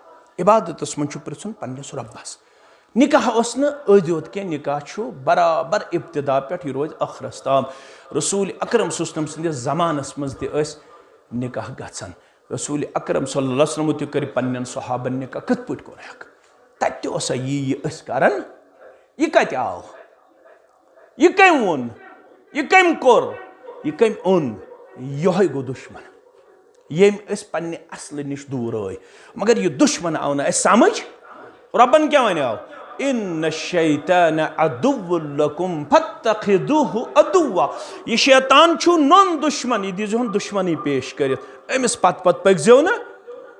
عبادتس منٛز چھُ پرژھُن پننِس رۄبس۔ نکاح اوس نہٕ أزۍ یوت کینٛہہ، نکاح چھُ برابر ابتدا پٮ۪ٹھ، یہِ روزِ ٲخرس تام۔ رسول اکرم صلی اللہ علیہ وسلم سٕنٛدِس زمانس منٛز تہِ ٲسۍ نکاح گژھان۔ رسول اکرم صلی اللہ علیہ وسلم تہِ کٔرۍ پننٮ۪ن صحابن نکاح۔ کِتھ پٲٹھۍ کوٚرہکھ؟ تتہِ تہِ اوسا یی یہِ أسۍ کران؟ یہِ کتہِ آو؟ یہِ کٔمۍ ووٚن؟ یہِ کٔمۍ کوٚر؟ یہِ کٔمۍ اوٚن؟ یِہوٚے گوٚو دُشمن، ییٚمۍ أسۍ پننہِ اصلہٕ نِش دوٗر ٲے۔ مگر یہِ دُشمن آو نہٕ اَسہِ سمجھ۔ رۄبن کیٛاہ وَنیو؟ "ان الشیطان عدو لکم فاتخذوہ عدوا"۔ یہِ شیطان چھُ نوٚن دُشمن، یہِ دیٖزِہون دُشمنی پیش کٔرِتھ، أمِس پتہٕ پتہٕ پٔکۍزیو نہٕ۔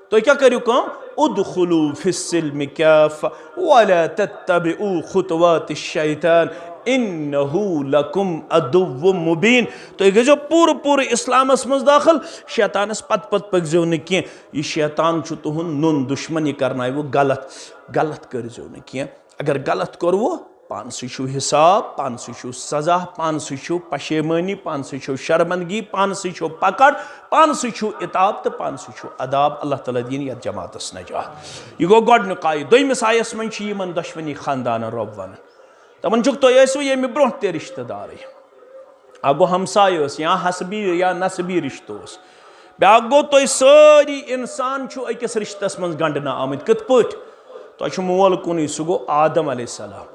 تُہۍ کیٛاہ کٔرِو کٲم؟ "ادخلوا فی السلم کافہ ولا تتبعوا خطوات الشیطان انہ لکم عدو مبین"۔ تُہۍ گٔژھِو پوٗرٕ پوٗرٕ اسلامس منٛز دٲخل، شیطانس پتہٕ پتہٕ پٔکۍزیو نہٕ کینٛہہ۔ یہِ شیطان چھُ تُہُنٛد نوٚن دُشمن، یہِ کرناوِ غلط۔ غلط کٔرۍزیو نہٕ کینٛہہ۔ اگر غلط کوٚروٕ، پانسٕے چھُو حساب، پانسٕے چھُو سزا، پانسٕے چھُو پشیمٲنی، پانسٕے چھُو شرمندگی، پانسٕے چھُو پکڑ، پانسٕے چھُو عتاب تہٕ پانسٕے چھُو عذاب۔ اللہ تعالیٰ دِیِن یتھ جماعتس نجات۔ یہِ گوٚو گۄڈٕنیُک آیہِ۔ دوٚیمِس آیس منٛز چھُ یِمن دۄشوٕنی خاندانن رۄب ونان۔ دپان چھُکھ، تُہۍ ٲسوٕ ییٚمہِ برونٛہہ تہِ رشتہٕ دارٕے۔ اکھ گوٚو ہمسایہِ ٲس یا حسبی یا نسبی رشتہٕ اوس۔ بیاکھ گوٚو، تُہۍ سٲری انسان چھِو أکِس رشتس منٛز گنڈنہٕ آمٕتۍ۔ کِتھ پٲٹھۍ؟ تۄہہِ چھُ مول کُنُے، سُہ گوٚو آدم علیہ السلام۔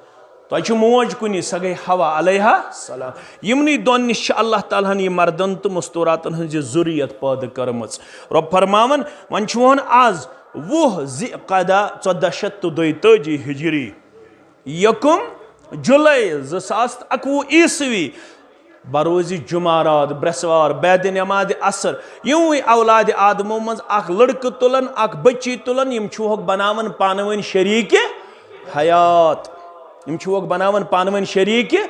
تۄہہِ چھُ موج کُنی، سۄ گٔے حوا علیہ السلام۔ یِمنٕے دۄن نِش چھِ اللہ تعالیٰ ہن یہِ مردن تہٕ مستوراتن ہٕنٛز یہِ ذُریت پٲدٕ کٔرمٕژ۔ رۄب فرماوان، وۄنۍ چھُ وۄنۍ آز وُہ ذی قعدہ ژۄدہ شیٚتھ تہٕ دۄیتٲجی ہجری، یکم جُلے زٕ ساس تہٕ اَکوُہ عیسوی، بروزِ جمعہ رات، برٛٮ۪سوار، بعد نماز عصر، یِموٕے اولادِ آدمو منٛز اکھ لڑکہٕ تُلن، اکھ بچی تُلن، یِم چھِہوکھ بناوان پانہٕ ؤنۍ شریٖکہِ حیات۔ یِم چھِہوکھ بناوان پانہٕ ؤنۍ شریٖکہِ۔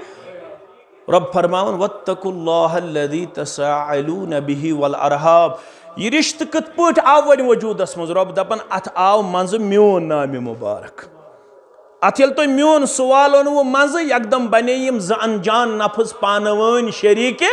رۄب فرماوان، "واتقوا اللہ الذی تساءلون بہ والارحام"۔ یہِ رشتہٕ کِتھ پٲٹھۍ آو وۄنۍ وجوٗدس منٛز؟ رۄب دپان، اتھ آو منٛزٕ میون نامِ مبارک۔ اتھ ییٚلہِ تۄہہِ میون سوال اوٚنوٕ منٛزٕ، یکدم بنے یِم زٕ انجان نفس پانہٕ وٲنۍ شریٖکہِ،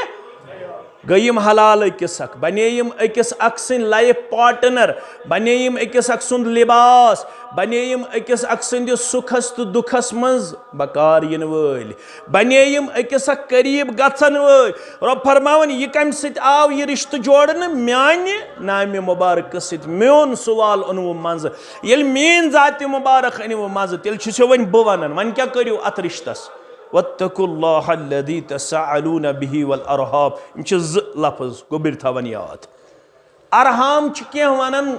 گٔے یِم حلال أکِس اکھ، بنے یِم أکِس اکھ سٕنٛدۍ life partner، بنے یِم أکِس اکھ سُنٛد لباس، بنے یِم أکِس اکھ سٕنٛدِ سُکھس تہٕ دُکھس منٛز بکار یِنہٕ وٲلۍ، بنے یِم أکِس اکھ قریب گژھن وٲلۍ۔ رۄب فرماوان، یہِ کمہِ سۭتۍ آو یہِ رشتہٕ جوڑنہٕ؟ میانہِ نامہِ مبارکہٕ سۭتۍ۔ میون سوال اوٚنوٕ منٛزٕ۔ ییٚلہِ میٲنۍ ذاتِ مبارک أنِوٕ منٛزٕ، تیٚلہِ چھُسو وۄنۍ بہٕ ونان، وۄنۍ کیٛاہ کٔرِو اتھ رشتس؟ واتقوا اللہ الذی تساءلون بہ والارحام۔ یِم چھِ زٕ لفظ گوٚبرۍ تھاوان یاد۔ ارحام چھِ کینٛہہ ونان،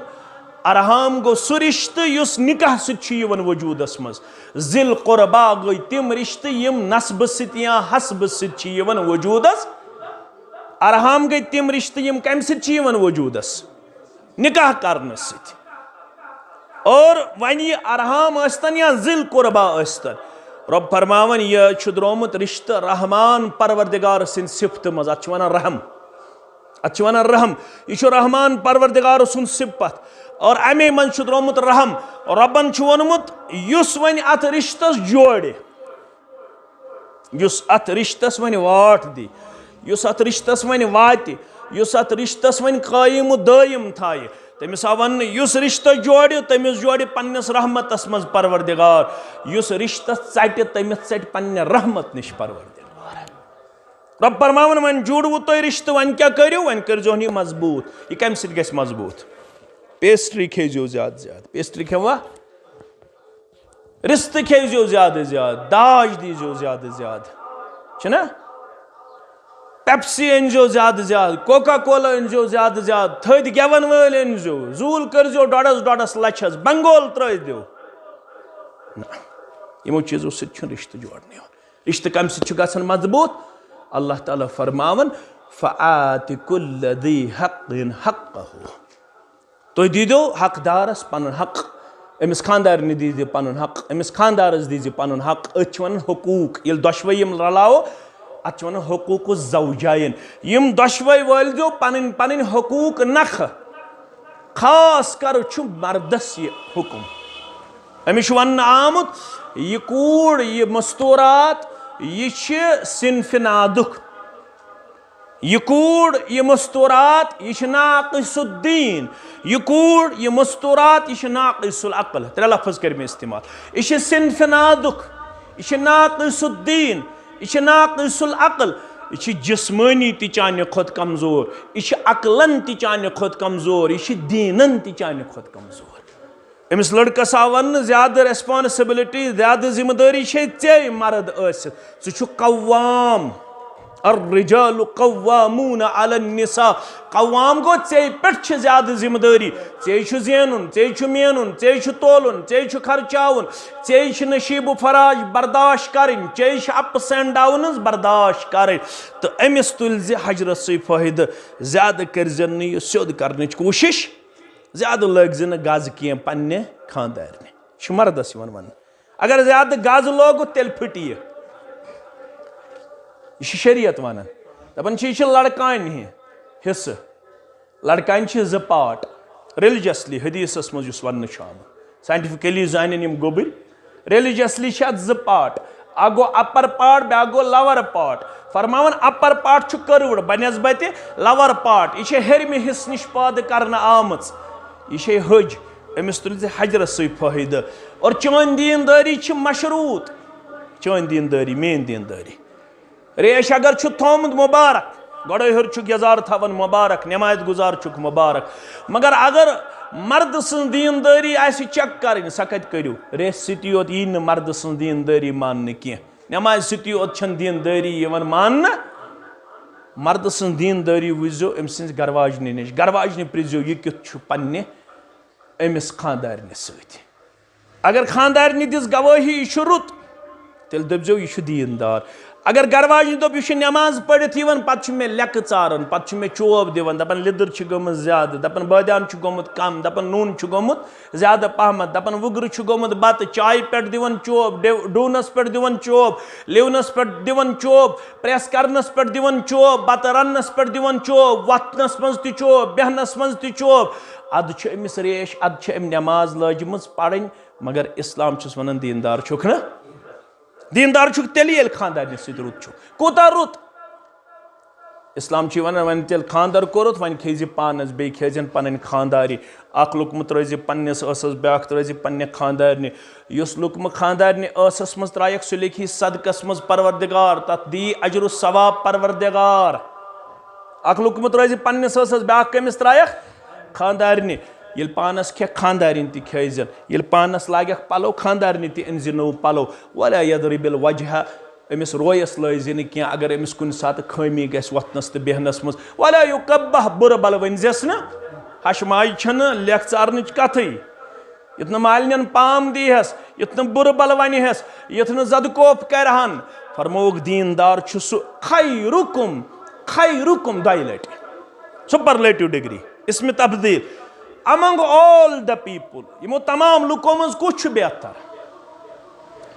ارحام گوٚو سُہ رشتہٕ یُس نکاح سۭتۍ چھُ یِوان وجوٗدس منٛز۔ ذی القربا گٔے تِم رشتہٕ یِم نسبہٕ سۭتۍ یا حسبہٕ سۭتۍ چھِ یِوان وجوٗدس۔ ارحام گٔے تِم رشتہٕ یِم کمہِ سۭتۍ چھِ یِوان وجوٗدس؟ نکاح کرنہٕ سۭتۍ۔ اور وۄنۍ یہِ ارحام ٲسۍتن یا ذی القربا ٲسۍتن، رۄب فرماوان، یہِ چھُ درٛامُت رشتہٕ رحمان پروردگار سٕنٛدِ صفتہٕ منٛز۔ اتھ چھِ ونان رحم۔ اتھ چھِ ونان رحم۔ یہِ چھُ رحمان پروردگار سُنٛد صفت۔ اور امے منٛز چھُ درٛامُت رحم۔ رۄبن چھُ ووٚنمُت، یُس وۄنۍ اتھ رشتس جوڑِ، یُس اتھ رشتس وۄنۍ واٹھ دی، یُس اتھ رشتس وۄنۍ واتہِ، یُس اتھ رشتس وۄنۍ قٲیِم و دٲیِم تھایہِ، تٔمِس آو وننہٕ، یُس رشتس جوڑِ، تٔمِس جوڑِ پننِس رحمتس منٛز پروردگار، یُس رشتس ژٹہِ، تٔمِس ژٹہِ پننہِ رحمت نِش پروردگار۔ رۄب فرماوان، وۄنۍ جوڑوٕ تۄہہِ رشتہٕ، وۄنۍ کیٛاہ کٔرِو؟ وۄنۍ کٔرۍزیوہن یہِ مضبوٗط۔ یہِ کمہِ سۭتۍ گژھِ مضبوٗط؟ پیسٹری کھیزیو زیادٕ زیادٕ۔ پیسٹری کھیوا؟ رستہٕ کھیزیو زیادٕ زیادٕ، داج دیزیو زیادٕ زیادٕ، چھُنہ؟ پیپسی أنزیو زیادٕ زیادٕ، کوکا کولا أنزیو زیادٕ زیادٕ، تھٔدۍ گٮ۪ون وٲلۍ أنزیو، زوٗل کٔرزیو ڈۄڈس ڈۄڈس لچھس، بنگول ترٲوزیو۔ نہ، یِمو چیٖزو سۭتۍ چھُنہٕ رشتہٕ جوڑنہٕ یِوان۔ رشتہٕ کمہِ سۭتۍ چھُ گژھان مضبوٗط؟ اللہ تعالیٰ فرماوان، "فآت کل ذی حق حقہ"۔ تُہۍ دیٖزیو حقدارس پنُن حق، أمِس خانٛدارنہِ دیٖزیو پنُن حق، أمِس خانٛدارس دیٖزیو پنُن حق۔ أتھۍ چھِ ونان حقوٗق۔ ییٚلہِ دۄشوے یِم رلاوو، اتھ چھِ ونان حقوٗق الزوجین۔ یِم دۄشوے وٲلۍزیو پنٕنۍ پنٕنۍ حقوٗق نکھٕ۔ خاص کر چھُ مردس یہِ حُکم۔ أمِس چھُ وننہٕ آمُت، یہِ کوٗر، یہِ مستورات، یہِ چھِ صنفِ نادُک۔ یہِ کوٗر، یہِ مستورات، یہِ چھِ ناقص الدین۔ یہِ کوٗر، یہِ مستورات، یہِ چھِ ناقص العقل۔ ترٛےٚ لفظ کٔرۍ مےٚ استعمال۔ یہِ چھِ صنف نادُک، یہِ چھِ ناقص الدین، یہِ چھِ ناقص العقل۔ یہِ چھِ جسمٲنی تہِ چانہِ کھۄتہٕ کمزور، یہِ چھِ عقلن تہِ چانہِ کھۄتہٕ کمزور، یہِ چھِ دیٖنن تہِ چانہِ کھۄتہٕ کمزور۔ أمِس لڑکس آو وننہٕ، زیادٕ ریسپانسبلٹی، زیادٕ ذمہٕ دٲری چھے ژے مرد ٲسِتھ۔ ژٕ چھُکھ قوام۔ الرجال قوامون علی النساء۔ قوام گوٚو، ژے پٮ۪ٹھ چھِ زیادٕ ذمہٕ دٲری۔ ژے چھُ زینُن، ژے چھُ مینُن، ژے چھُ تولُن، ژے چھُ خرچاوُن، ژے چھِ نشیب و فراج برداشت کرٕنۍ، ژے چھِ ups and downs برداشت کرٕنۍ۔ تہٕ أمِس تُلۍ زِ حجرس سۭتۍ فٲیدٕ، زیادٕ کٔرۍ زٮ۪ن نہٕ یہِ سیوٚد کرنٕچ کوٗشش۔ زیادٕ لٲگۍ زِ نہٕ گز کینٛہہ پننہِ خانٛدارنہِ۔ یہِ چھُ مردس یِوان وننہٕ۔ اگر زیادٕ گز لوگُتھ، تیٚلہِ پھٕٹہِ یہِ۔ یہِ چھُ شریعت ونان۔ دپان چھِ، یہِ چھِ لڑکانہِ ہِ-، حصہٕ۔ لڑکانہِ چھِ زٕ پارٹ۔ ریلیجسلی حدیثس منٛز یُس وننہٕ چھُ آمُت، ساینٹیفکلی زانن یِم گوٚبٕرۍ، ریلیجسلی چھِ اتھ زٕ پارٹ، اکھ گوٚو اپر پارٹ، بیاکھ گوٚو لور پارٹ۔ فرماوان، اپر پارٹ چھُ کٔروڑ بنسبتِ لور پارٹ، یہِ چھِ ہیٚرمہِ حصہٕ نِش پٲدٕ کرنہٕ آمٕژ، یہِ چھے حج۔ أمِس تُلۍ زِ حجرس سۭتۍ فٲیدٕ۔ اور چٲنۍ دیندٲری چھِ مشروط، چٲنۍ دیندٲری، میٲنۍ دیندٲری۔ ریش اگر چھُ تھومُت مبارک، گۄڈے ہیوٚر چھُکھ یزار تھاوان مبارک، نماز گزار چھُکھ مبارک۔ مگر اگر مردٕ سٕنٛز دیندٲری آسہِ چیک کرٕنۍ، سۄ کتہِ کٔرِو؟ ریش سۭتی یوت یی نہٕ مردٕ سٕنٛز دیندٲری ماننہٕ کینٛہہ۔ نماز سۭتی یوت چھنہٕ دیندٲری یِوان ماننہٕ۔ مردٕ سٕنٛز دیندٲری وٕچھزیو أمۍ سٕنٛزِ گرواجنہِ نِش۔ گرواجنہِ پرٛژھزیو، یہِ کیُتھ چھُ پننہِ أمِس خانٛدارنہِ سۭتۍ۔ اگر خانٛدارنہِ دِژ گوٲہی، یہِ چھُ رُت، تیٚلہِ دٔپزیو، یہِ چھُ دیٖندار۔ اگر گرواجنہِ دوٚپ، یہِ چھُ نٮ۪ماز پٔرِتھ یِوان، پتہٕ چھُ مےٚ لیٚکہٕ ژاران، پتہٕ چھُ مےٚ چوب دِوان، دپان، لیٚدٕر چھِ گٔمٕژ زیادٕ، دپان، بٲدیان چھُ گوٚمُت کم، دپان، نوٗن چھُ گوٚمُت زیادٕ پہمتھ، دپان، وُگرٕ چھُ گوٚمُت بتہٕ چایہِ پٮ۪ٹھ دِوان چوب، ڈیو-، ڈوٗنس پٮ۪ٹھ دِوان چوب، لِونس پٮ۪ٹھ دِوان چوب، پریس کرنس پٮ۪ٹھ دِوان چوب، بتہٕ رننس پٮ۪ٹھ دِوان چوب، وۄتھنس منٛز تہِ چوب، بیہنس منٛز تہِ چوب۔ ادٕ چھُ أمِس ریش، ادٕ چھِ أمۍ نٮ۪ماز لٲجمٕژ پرٕنۍ، مگر اسلام چھُس ونان، دیندار چھُکھ نہٕ۔ دیندار چھُکھ تیٚلہِ، ییٚلہِ خانٛدارنہِ سۭتۍ رُت چھُکھ۔ کوٗتاہ رُت؟ اسلام چھُے ونان، وۄنۍ تیٚلہِ خانٛدر کوٚرُتھ، وۄنۍ کھیٚیہِ زِ پانس، بیٚیہِ کھیٚیہِ زٮ۪ن پنٕنۍ خانٛداری۔ اکھ لُقمہٕ ترٲوۍ زِ پننِس ٲسس، بیٛاکھ ترٲوۍ زِ پننہِ خانٛدارنہِ۔ یُس لُقمہٕ خانٛدارنہِ ٲسس منٛز ترایکھ، سُہ لیکھی صدقس منٛز پروردگار، تتھ دی اجر و ثواب پروردگار۔ اکھ لُقمہٕ ترٲوۍ زِ پننِس ٲسس، بیٛاکھ کٔمِس ترایکھ؟ خانٛدارنہِ۔ ییٚلہِ پانس کھیٚکھ، خانٛدارِنۍ تہِ کھیٚیہِ زٮ۪ن۔ ییٚلہِ پانس لاگکھ پلو، خانٛدارنہِ تہِ أنۍ زِ نوٚو پلو۔ ولا یضرب الوجہ، أمِس رویس لٲگۍ زِ نہٕ کینٛہہ، اگر أمِس کُنہِ ساتہٕ خٲمی گژھِ وۄتھنس تہٕ بیہنس منٛز۔ ولا یقبح، بُرٕ بلہٕ ؤنۍ زٮ۪س نہٕ۔ ہشہِ ماجہِ چھنہٕ لیکھ ژارنٕچ کتھٕے۔ یُتھ نہٕ مالِنٮ۪ن پام دیٖہس، یُتھ نہٕ بُرٕ بلہٕ ونہِ ہس، یُتھ نہٕ زدٕ کوف کرِ ہن۔ فرمووُکھ، دیندار چھُ سُہ خیرکم، خیرکم دۄیہِ لٹہِ۔ سپرلیٹو ڈگری، اسم تفضیل۔ Among all the people، یِمو تمام لُکو منٛز کُس چھُ بہتر؟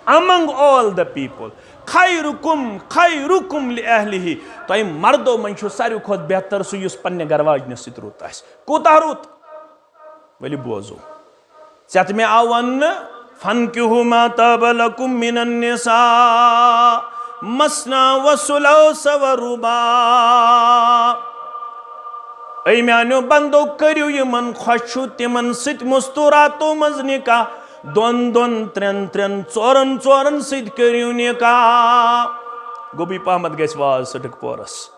Among all the people، خیرکم، خیرکم لأہلہ۔ تۄہہِ مردو منٛز چھُ ساروی کھۄتہٕ بہتر سُہ، یُس پننہِ گرواجنہِ سۭتۍ رُت آسہِ۔ کوٗتاہ رُت؟ ؤلِو بوزو۔ ژےٚ تہٕ مےٚ آو وننہٕ، فانکحوا ما طاب لکم من النساء مثنی و ثلاث و رباع۔ اے میانیو بندو، کٔرِو یِمن خۄش چھُ تِمن سۭتۍ مستوراتو منٛز نکاح، دۄن دۄن، ترٛٮ۪ن ترٛٮ۪ن، ژورن ژورن سۭتۍ کٔرِو نکاح۔ گوٚبُے پہمتھ گژھِ واز سٹک پورس،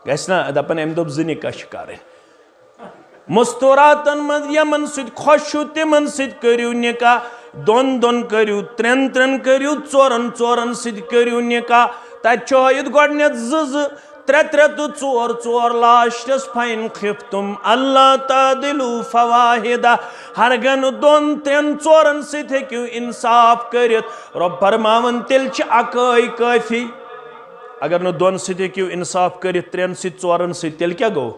گژھِ نا؟ دپان، أمۍ دوٚپ زٕ نکاح چھِ کرٕنۍ۔ مستوراتن منٛز یِمن سۭتۍ خۄش چھُو، تِمن سۭتۍ کٔرِو نکاح۔ دۄن دۄن کٔرِو، ترٛٮ۪ن ترٛٮ۪ن کٔرِو، ژورن ژورن سۭتۍ کٔرِو نکاح۔ تتہِ چھُ ہٲیِتھ گۄڈٕنٮ۪تھ زٕ زٕ، ترٛےٚ ترٛےٚ تہٕ ژور ژور، لاسٹس فَإِنْ خِفْتُمْ أَلَّا تَعْدِلُوا فَوَاحِدَةً۔ ہرگاہ نہٕ دۄن ترٛٮ۪ن ژورن سۭتۍ ہیٚکِو انصاف کٔرِتھ، رۄب فرماوان، تیٚلہِ چھِ اکٲے کٲفی۔ اگر نہٕ دۄن سۭتۍ ہیٚکِو انصاف کٔرِتھ، ترٛٮ۪ن سۭتۍ، ژورن سۭتۍ، تیٚلہِ کیٛاہ گوٚو؟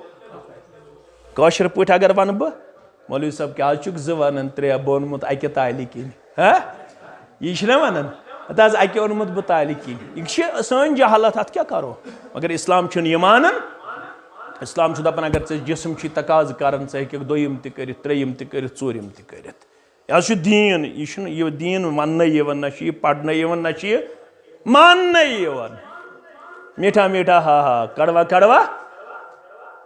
کٲشِر پٲٹھۍ اگر ونہٕ بہٕ، مولوی صٲب، کیٛاہ آز چھُکھ زٕ ونان، ترٛےٚ بہٕ اوٚنمُت اَکہِ تالہِ کِنۍ؟ ہہ؟ یہِ چھِنہ ونان؟ ہتہٕ حظ، اَکہِ اوٚنمُت بہٕ تالہِ کِنۍ۔ یہِ چھِ سٲنۍ جہالت، اَتھ کیٛاہ کرو؟ مگر اسلام چھُنہٕ یہِ مانان۔ اسلام چھُ دپان، اگر ژےٚ جسم چھُے تقاضہٕ کران، ژٕ ہیٚککھ دوٚیِم تہِ کٔرِتھ، ترٛیٚیِم تہِ کٔرِتھ، ژوٗرِم تہِ کٔرِتھ۔ یہِ حظ چھُ دیٖن، یہِ چھُنہٕ یہِ دیٖن وننَے یِوان، نہ چھُ یہِ پرنَے یِوان، نہ چھُ یہِ ماننَے یِوان۔ میٖٹھا میٖٹھا ہا ہا، کڑوا کڑوا۔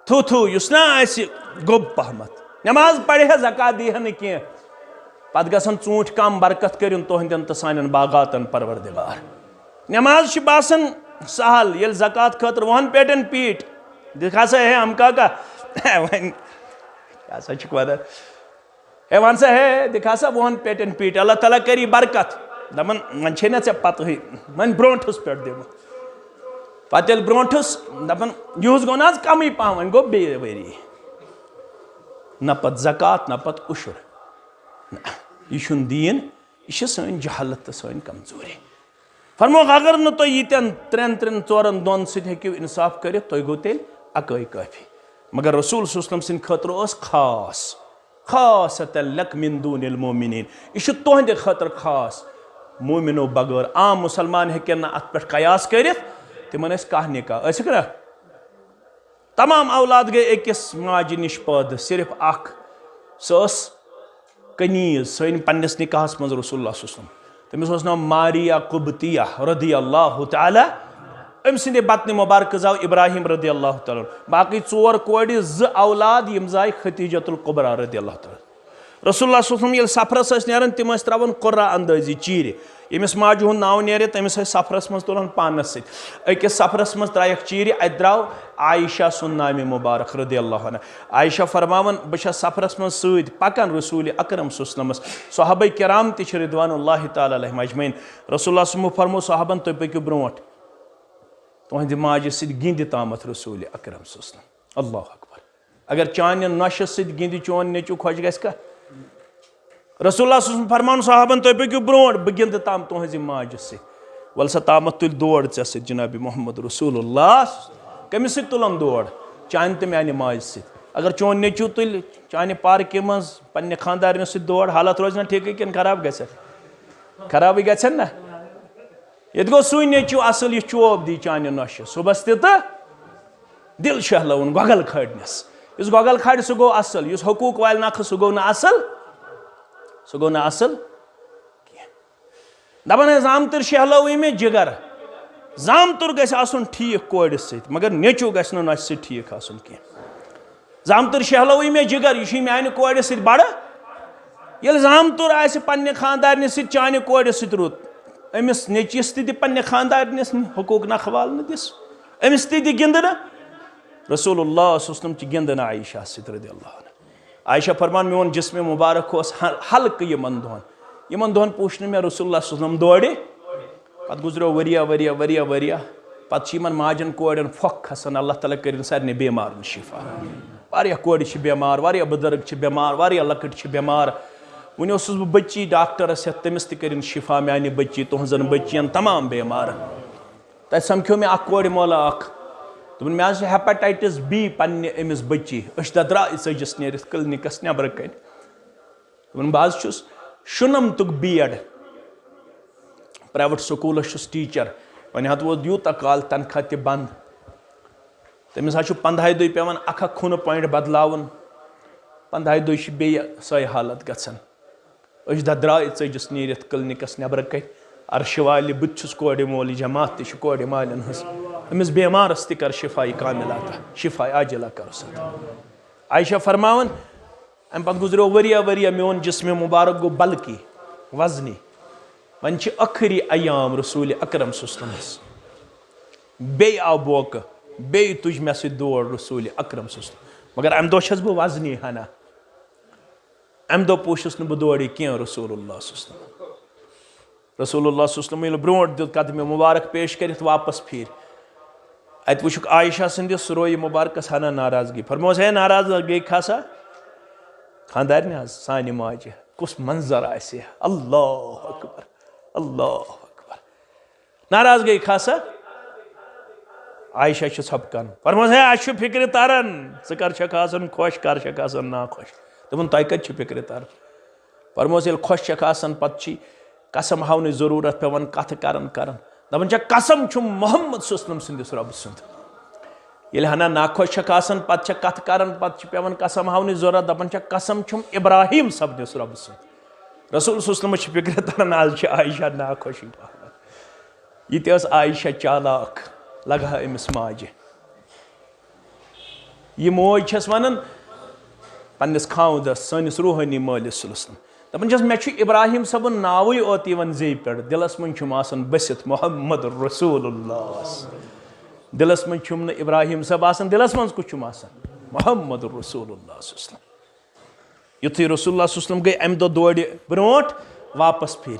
تھو تھو، یُس نہ آسہِ گوٚب پہمتھ۔ نماز پرِ ہا، زکات دی ہا نہٕ کینٛہہ۔ پتہٕ گژھن ژوٗنٛٹھۍ کم، برکت کٔرِن تُہنٛدٮ۪ن تہٕ سانٮ۪ن باغاتن پروردگار۔ نماز چھِ باسان سہل، ییٚلہِ زکات خٲطرٕ وُہن پیٹٮ۪ن پیٖٹ دِکھ ہسا ہے ہم کاکا۔ وۄنۍ کیٛاہ سا چھُکھ ونان؟ ہے وَن سا ہے، دِکھ ہسا وُہن پیٹٮ۪ن پیٖٹ، اللہ تعالیٰ کری برکت۔ دپان، وۄنۍ چھے نہ ژےٚ پتہٕے، وۄنۍ برونٛٹھس پٮ۪ٹھ دِمہٕ۔ پتہٕ ییٚلہِ برونٛٹھس دپان، یِہُس گوٚو نہ حظ کمٕے پہم، وۄنۍ گوٚو بیٚیہِ ؤری۔ نہ پتہٕ زکات، نہ پتہٕ عشر۔ نہ، یہِ چھُنہٕ دیٖن، یہِ چھِ سٲنۍ جہالت تہٕ سٲنۍ کمزوری۔ فرمووُکھ، اگر نہٕ تُہۍ ییٖتٮ۪ن ترٛٮ۪ن، ترٛٮ۪ن، ژورن دۄن سۭتۍ ہیٚکِو انصاف کٔرِتھ، تۄہہِ گوٚو تیٚلہِ اکٲے کٲفی۔ مگر رسول صلی اللہ علیہ وسلم سٕنٛدِ خٲطرٕ ٲس خاص، خاصتاً لک من دون المؤمنین، یہِ چھُ تُہنٛدِ خٲطرٕ خاص۔ مومنو بغٲر عام مسلمان ہیٚکن نہٕ اتھ پٮ۪ٹھ قیاس کٔرِتھ، تِمن ٲسۍ کاہ نکاح، ٲسِکھ نہ؟ تمام اولاد گٔے أکِس ماجہِ نِش پٲدٕ، صرف اکھ۔ سۄ ٲس کنیز، سۄ أنۍ پننِس نکاحس منٛز رسول اللہ صلی اللہ علیہ وسلم۔ تٔمِس اوس ناو ماریا قبطیہ رضی اللہ تعالیٰ۔ أمۍ سٕنٛدِ بطنِ مبارکہٕ زاو ابراہیم رضی اللہ تعالیٰ عنہ۔ باقٕے ژور کورِ، زٕ اولاد، یِم زاے خدیجۃ القبریٰ رضی اللہ تعالیٰ عنہ۔ رسول اللہ صلی اللہ علیہ وسلم ییٚلہِ سفرس ٲسۍ نیران، تِم ٲسۍ ترٛاوان قرہ اندٲزی چیٖرِ۔ ییٚمِس ماجہِ ہُنٛد ناو نیرِ، تٔمِس ٲسۍ سفرس منٛز تُلان پانس سۭتۍ۔ أکِس سفرس منٛز ترٛایکھ چیٖرِ، اتہِ درٛاو عائشہ سُنٛد نامِ مبارک رضی اللہ عنہ۔ عائشہ فرماوان، بہٕ چھس سفرس منٛز سۭتۍ پکان رسول اکرم صلی اللہ علیہ وسلمس۔ صحابہ کرام تہِ چھِ رضوان اللہ تعالیٰ علیہم اجمعین۔ رسول اللہ صلی اللہ علیہ وسلم فرموو صحابن، تُہۍ پٔکِو برونٛٹھ، تُہنٛدِ ماجہِ سۭتۍ گِنٛدِ تامتھ رسول اکرم صلی اللہ علیہ وسلم۔ اللہ اکبر۔ اگر چانہِ نۄشہِ سۭتۍ گِنٛدِ چون نیٚچو، خۄش گژھِ کھا؟ رسول اللہ صلی اللہ علیہ وسلم فرمان صحابن، تُہۍ پٔکِو برونٛٹھ، بہٕ گِنٛدٕ تام تُہنٛزِ ماجہِ سۭتۍ۔ وَلہٕ سا تامَتھ تُلہِ دور ژےٚ سۭتۍ جناب محمد رسول اللہ۔ کٔمِس سۭتۍ تُلن دور؟ چانہِ تہٕ میانہِ ماجہِ سۭتۍ۔ اگر چون نیٚچو تُلہِ چانہِ پارکہِ منٛز پننہِ خانٛدارنہِ سۭتۍ دور، حالت روزِ نہ ٹھیٖکٕے کِنہٕ خراب گژھِ؟ خرابٕے گژھن نہ۔ ییٚتہِ گوٚو سُے نیٚچو اصل، یُس چوب دی چانہِ نۄشہِ صُبحس تہِ تہٕ دِل شہلٲوُن گۄگل کھٲڑنِس۔ یُس گۄگل کھاڑِ، سُہ گوٚو اصل، یُس حقوٗق والہِ نکھٕ، سُہ گوٚو نہٕ اصل، سُہ گوٚو نہٕ اصل کینٛہہ۔ دپان ہے، زامتٕر شہلٲوٕے مےٚ جگر۔ زامتُر گژھِ آسُن ٹھیٖک کورِ سۭتۍ، مگر نیٚچو گژھِ نہٕ نۄشہِ سۭتۍ ٹھیٖک آسُن کینٛہہ۔ زامتٕر شہلٲوٕے مےٚ جگر، یہِ چھُے میانہِ کورِ سۭتۍ بڑٕ۔ ییٚلہِ زامتُر آسہِ پننہِ خانٛدارنہِ سۭتۍ چانہِ کورِ سۭتۍ رُت، أمِس نیٚچوِس تہِ دِ پننہِ خانٛدارنِس حقوٗق نکھٕ والنہٕ دِس، أمِس تہِ دِ گِنٛدنہٕ۔ رسول اللہ صلی اللہ علیہ وسلم چھِ گِنٛدنہٕ عائشہ سۭتۍ رضی اللہ عنہ۔ عائشہ فرمان، میون جسم مبارک اوس ہل-، ہلکہٕ یِمن دۄہن۔ یِمن دۄہن پوٗچھ نہٕ مےٚ رسول اللہ صلی اللہ علیہ وسلم دورِ۔ پتہٕ گُزریو ؤریہ، ؤریہ، ؤریہ، ؤریہ۔ پتہٕ چھِ یِمن ماجن کورٮ۪ن پھۄکھ کھسان۔ اللہ تعالیٰ کٔرِن سارنٕے بیمارن شفا۔ واریاہ کورِ چھِ بیمار، واریاہ بُزرگ چھِ بیمار، واریاہ لۄکٕٹۍ چھِ بیمار۔ وُنہِ اوسُس بہٕ بٔچی ڈاکٹرس ہٮ۪تھ، تٔمِس تہِ کٔرِن شفا میانہِ بٔچی، تُہنٛزن بٔچین، تمام بیمار۔ تتہِ سمکھیو مےٚ اکھ کورِ مولا اکھ۔ دوٚپُن، مےٚ حظ چھِ ہیپاٹائٹس بی پننہِ أمِس بٔچی۔ أچھ ددرا ژٔجِس نیٖرِتھ کلینکس نٮ۪برٕ کنہِ۔ دوٚپُن، بہٕ حظ چھُس شُنمتُک بی ایڈ، پرائیویٹ سکوٗلس چھُس ٹیچر۔ وۄنۍ حظ ووت یوٗتاہ کال تنخواہ تہِ بنٛد۔ تٔمِس حظ چھُ پنٛدہاے دۄہہِ پٮ۪وان اکھ اکھ خوٗنہٕ پوینٹ بدلاوُن۔ پنٛدہاے دۄہہِ چھِ بیٚیہِ سۄے حالت گژھان۔ أچھ ددرا ژٔجِس نیٖرِتھ کلینکس نٮ۪برٕ کنہِ۔ عرشہِ والہِ، بہٕ تہِ چھُس کورِ مول، یہِ جماعت تہِ چھِ کورِ مالٮ۪ن ہٕنٛز۔ أمِس بیمارس تہِ کر شفا کاملہ عطا، شفا عاجلہ کرُس عطا۔ عائشہ فرماوان، امہِ پتہٕ گُزریو ؤریہ ؤریہ، میون جسم مبارک گوٚو بلکی، وزنی۔ وۄنۍ چھِ ٲخری ایام رسول اکرم صلی اللہ علیہ وسلمس۔ بیٚیہِ آو موقعہٕ، بیٚیہِ تُج مےٚ سۭتۍ دور رسول اکرم صلی اللہ علیہ وسلم۔ مگر امہِ دۄہ چھس بہٕ وزنی ہنا۔ امہِ دۄہ پوٗشُس نہٕ بہٕ دورِ کینٛہہ رسول اللہ صلی اللہ علیہ وسلم۔ رسول اللہ صلی اللہ علیہ وسلم ییٚلہِ برونٛٹھ دیُت قدمِ مبارک پیش کٔرِتھ واپس پھیٖرۍ، اتہِ وٕچھُکھ عائشہ سٕنٛدِس رویہِ مبارکس ہنا ناراضگی۔ فرموس، ہے ناراضگی کھسا؟ خانٛدارنہِ حظ، سانہِ ماجہِ، کُس منظر آسہِ۔ اللہ اکبر، اللہ اکبر۔ ناراضگی کھسا؟ عائشہ چھِ ژھۄپہٕ کران۔ فرموس، ہے، اَسہِ چھُ فِکرِ تران، ژٕ کر چھکھ آسان خۄش، کر چھکھ آسان ناخۄش۔ دوٚپُن، تۄہہِ کتہِ چھِ فِکرِ تران؟ فرموس، ییٚلہِ خۄش چھکھ آسان، پتہٕ چھی قسم ہاونٕچ ضروٗرت پٮ۪وان کتھٕ کران کران۔ دپان چھکھ، قسم چھُم محمد صلی اللہ علیہ وسلم سٕنٛدِس رۄبہٕ سُنٛد۔ ییٚلہِ ہنا ناخۄش چھکھ آسان، پتہٕ چھکھ کتھٕ کران، پتہٕ چھِ پٮ۪وان قسم ہاونٕچ ضروٗرت۔ دپان چھکھ، قسم چھُم ابراہیم صٲبنِس رۄبہٕ سُنٛد۔ رسول صلی اللہ علیہ وسلمس چھِ فِکرِ تران، از چھِ عائشہ ناخۄشی پہمتھ۔ یہِ تہِ ٲس عائشہ چالاک، لگہٕ ہا أمِس ماجہِ۔ یہِ موج چھَس وَنان پنٛنِس خاوندَس، سٲنِس روحٲنی مٲلِس صلی اللہ علیہ وسلم، دَپان چھَس، "مےٚ چھُ ابراہیم صٲبُن ناوٕے اوت یِوان زیٚیہِ پٮ۪ٹھ، دِلَس منٛز چھُم آسان بٔسِتھ محمد رسول اللہ۔ دِلَس منٛز چھُم نہٕ ابراہیم صٲب آسان، دِلَس منٛز کُس چھُم آسان؟ محمد رسول اللہ صلی اللہ علیہ وسلم۔" یُتھُے رسول اللہ صلی اللہ علیہ وسلم گٔے اَمہِ دۄہ دورِ برونٛٹھ واپس پھِرِ،